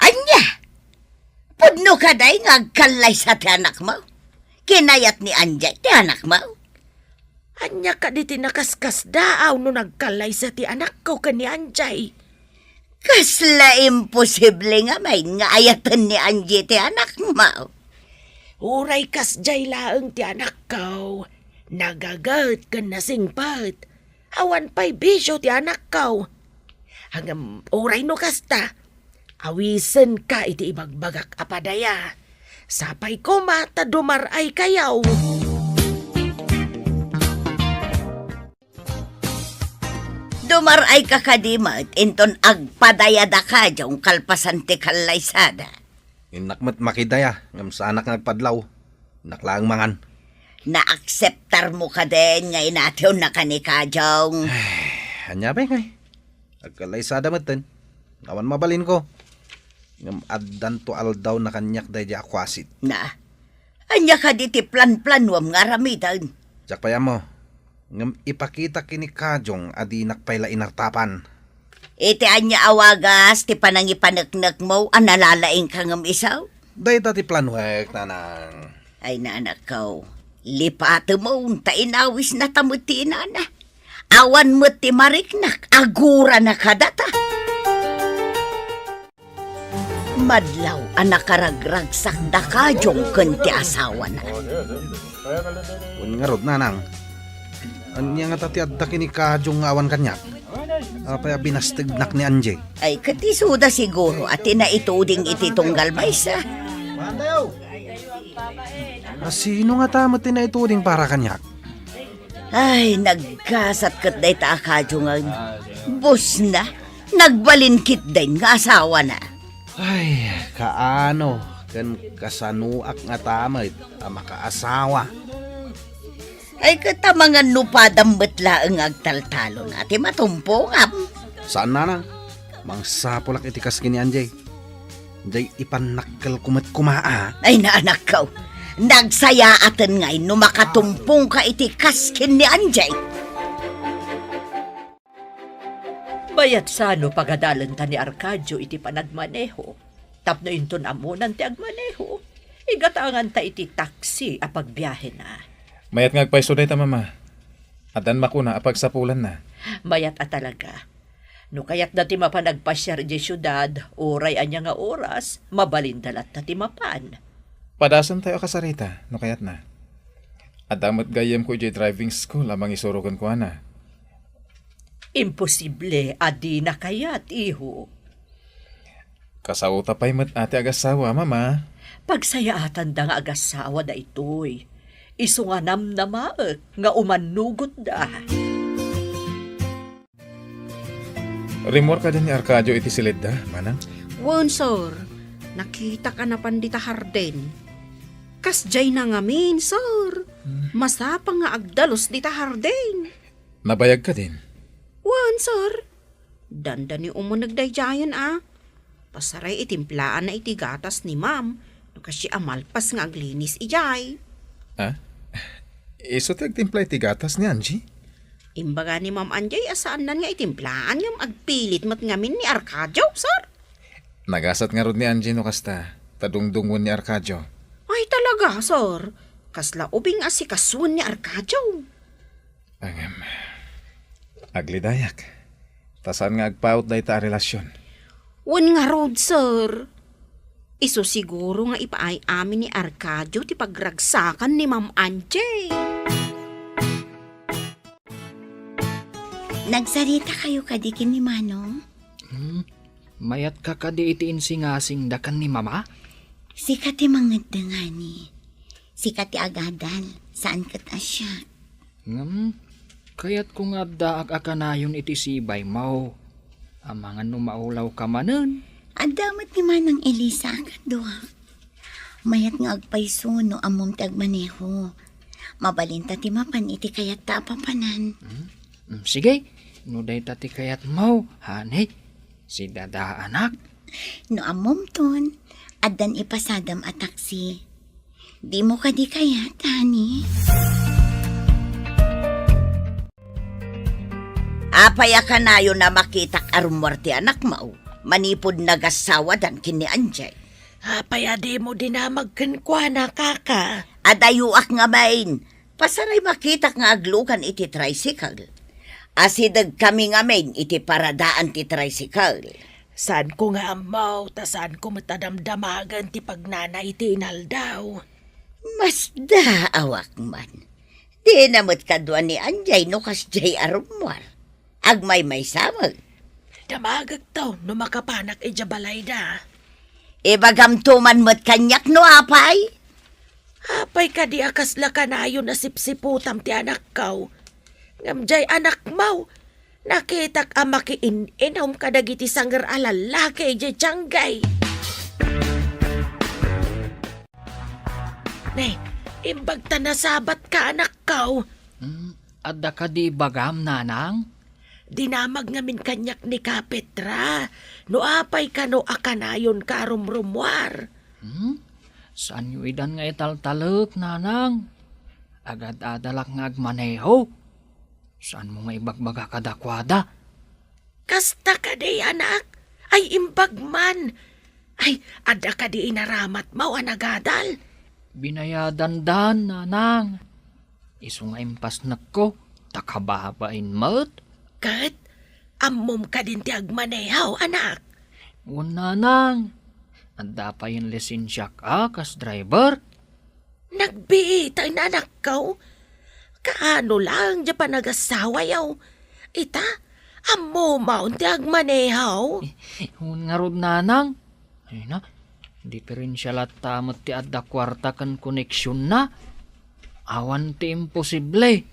Ania? Pudno kadi nga agkallaysa ti anakmo? Kinayat ni Angie ti anakmo? Ania kadi ti nakaskasdaaw no nagkallaysa ti anakko ken ni Angie? Kasla imposible ngamin nga ayaten ni Angie ti anakmo. Uray kasdiay laeng ti anakko, nagaget ken nasingpet. Awan pay bisio ti anakko. Ngem uray no kasta, awisenka iti ibagbagak a padaya. Sapay koma ta dumar-aykayo. Dumar-ayka kadi met inton agpadaya da Kajong kalpasan ti kallaysada. Innak met makidaya, ngem saanak nga agpadlaw. Innak laeng mangan. Naakseptarmo kadin nga inatiwna ka ni Kajong? Ay, ania pay ngay? Agkalaysada metten. Awan mabalinko. Ngem addanto aldaw na kaniak daydi a kuasit. Na, ania kadi ti planplanuam nga aramiden? Diak pay ammo. Ngem ipakitak ken ni Kajong a dinak pay la inartapan. Iti ania a wagas ti panangipaneknekmo a nalalaingka ngem isu? Dayta ti planuek, nanang. Ay, nanakko, lipatemon ta inawisna ta met ti inana. Awan met ti mariknak, agurana kadata. Madlaw a nakaragragsak da Kajong ken ti asawana. Wen ngarud, nanang. Ania ngata ti adda ken ni Kajong nga awan kaniak? Apay a binastegnak ni Angie? Ay, ket isuda siguro a ti naituding iti tunggal maysa. A sino ngata met ti naituding para kaniak? Ay, naggasat ket dayta a Kajong nga busna. Nagbalin ketdin nga asawana. Ay, kaano ken kasanoak ngata met a makaasawa? Ay, ket amangan no padam met laeng nga agtaltalon a ti matumpongam. Saan, nanang. Mangsapulak iti kas ken ni Angie. Jay ipannakkelko met koma a. Ay, nanakko. Nagsayaaten ngay no makatumpongka iti kas ken ni Angie. Bayat sano pagadalenta ni Arcadio iti panagmaneho. Tapno inton ammonan ti agmaneho, igatanganta iti taksi a pagbiahena. Mayat nga agpayso dayta, Mama. Addan makuna a pagsapulanna. Mayat a talaga. No kayatda ti mapan agpasiar idiay siudad, uray ania nga oras, mabalinda latta ti mapan. Padasentayo a kasarita, no kayatna. Adda met gayyemko idiay driving school a mangisuro kenkuana. Imposible a dina kayat, iho. Kasaota pay met a ti agasawa, Mama. Pagsayaatanda nga agasawa daytoy. Isu nga namnamaek nga umannugotda. Rimmuar kadin ni Arcadio iti silidda, manang? Wen, sir. Nakitak a napan dita hardin. Kasdiayna ngamin, sir. Hmm. Masapang nga agdalus dita hardin. Nabayag kadin? Wen, sir. Dandani umuneg daydiayen a. Pasaray itimplaan na iti gatas ni Ma'am no kasdiay a malpas nga aglinis idiay. Ah? Isu ti agtimpla iti gatas ni Angie? Imbaga ni Ma'am Angie a saannan nga itimplaan ngem agpilit met ngamin ni Arcadio, sir. Nagasat ngarud ni Angie no kasta, ta dungdungngoen ni Arcadio. Ay, talaga, sir. Kasla ubing a sikasuen ni Arcadio. Ngem, aglidayak. Ta saan nga agpaut dayta a relasyon. Wen ngarud, sir. Isu siguro nga ipaay amin ni Arcadio ti pagragsakan ni Ma'am Angie. Nagsarita kayo kadi ken ni Manong? Hmm, mayatka kadi iti insingasingda ken ni Mama? Sika ti mangeddeng, honey. Sika ti agadal, saan ket a siak. Ngem, kayatko nga addaak a kanayon iti sibaymo. Amangan no maulawka manen. Adda met ni Manang Elisa a kaduak. Mayat nga agpayso no ammom ti agmaneho. Mabalinta ti mapan iti kayatta a papanan. Hmm? Hmm, sige, no dayta ti kayatmo, honey. Sidadaanak. No ammomton, addan ipasadam a taksi. Dimo kadi kayat, honey? Apay a kanayon a makitak a rummuar ti anakmo manipud nagasawadan ken ni Angie? Apay a dimo dinamag kenkuana, kaka? Adayoak ngamin. Pasaray makitak nga aglugan iti tricycle. Asidegkami ngamin iti paradaan ti tricycle. Saanko nga ammo, ta saanko met a damdamagen ti pagnana iti inaldaw. Masdaawak man. Dina met kadua ni Angie no kasdiay a rummuar. Agmaymaysa met. Damagekto no makapanak idiay balayda. Ibagamto man met kaniak no apay. Apay kadi a kasla kanayon a sipsiputam ti anakko? Ngem diay anakmo, nakitak a makiin-inom kadagiti sanger a lallaki idiay tianggay. Ne, Imbag ta nasabatka, anakko. Hmm, adda kadi ibagam, nanang? Dinamag ngamin kaniak ni Kapetra. No apay kano a kanayonka a rumrumuar. Hmm? Saanyo idan nga italtalek, nanang? Agad-adalak nga agmaneho. Saanmo nga ibagbaga kadakuada? Kasta kadi, anak? Ay, imbag man. Ay, adda kadi inaramatmo a nagadal? Binayadandan, nanang. Isu nga impasnekko, ta kababain met. Ket, ammom kadin ti agmaneho, anak? Wen, nanang. Adda payen lisensiak a kas driver. Nagbiit, anakko. Kaano laeng diay panagasawayo? Ita, ammom ti agmaneho? Wen ngarud, nanang. Ay na, diferensia latta met ti adda kuarta ken koneksionna. Awan ti imposible.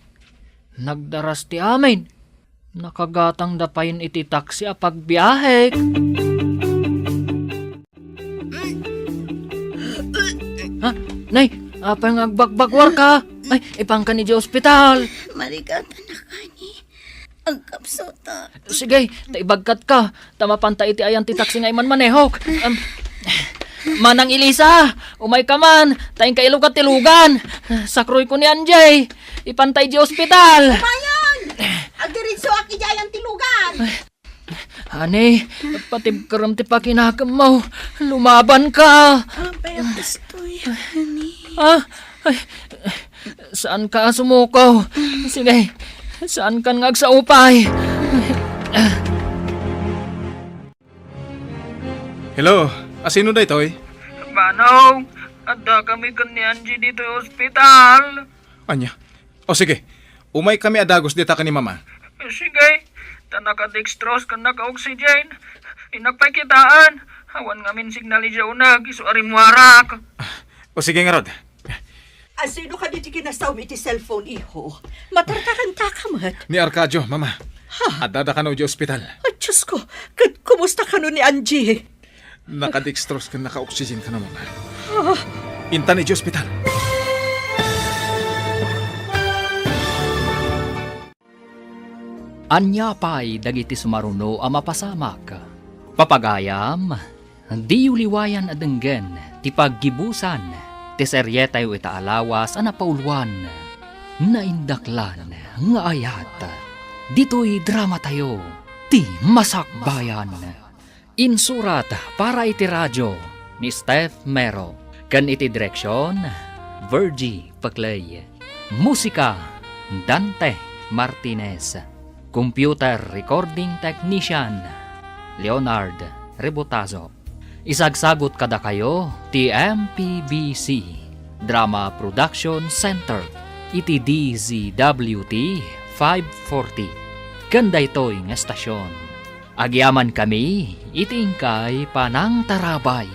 Nagdaras ti amin. Nakagatangda payen iti taksi a pagbiahek. Ha? Nay, apay nga agbakbakwarka? Ay, ipanka idiay ospital. Marigatan a kani. Agkapsuta. Sige, ta ibagkatka. Ta mapanta iti ayan ti taksi nga imanmaneho. Am, Manang Elisa, umayka man, ta inka ilugat ti lugan. Sakroyko ni Angie. Ipanta idiay ospital. Umayon! Agdiritsoak idiay ayan ti lugan. Ani, patibkerem ti pakinakemmo. Lumabanka. Apay a kastoy, honey? Ah, ay, saanka a sumuko. Sige, saankan nga agsaupay. Hello, asino daytoy? Manong, adda kami ken ni Angie ditoy ospital. Ania? O sige, umay kami a dagus dita ken ni Mama. Sige, ta naka-dextrose ken naka-oxygen. Innak pay kitaen. Awan ngamin signal idiay uneg, isu a rimmuarak. O sige ngarud. Asino kadi ti kinasawem iti cellphone, iho? Matartarantaka met. Ni Arcadio, Mama. Ha? Addada kano idiay ospital. Ah, Diyos ko, ket kumusta kano ni Angie? Naka-dextrose ken naka-oxygen kano, Mama. Ah. Intan idiay ospital. Ania pay dagiti sumaruno a mapasamak? Papagayam, diyo liwayan a denggen ti paggibusan ti serietayo ita a lawas a napauluan, Naindaklan nga Ayat. Ditoy dramatayo, ti Masakbayan. Insurat para iti radio ni Steph Mero, ken iti direksion, Virgie Peclay. Musika, Dante Martinez. Computer recording technician, Leonard Rebotazo. Isagsagut kadakayo ti M P B C Drama Production Center iti D Z W T five forty. Ken daytoy nga estasion, agyamankami iti inkay panangtarabay.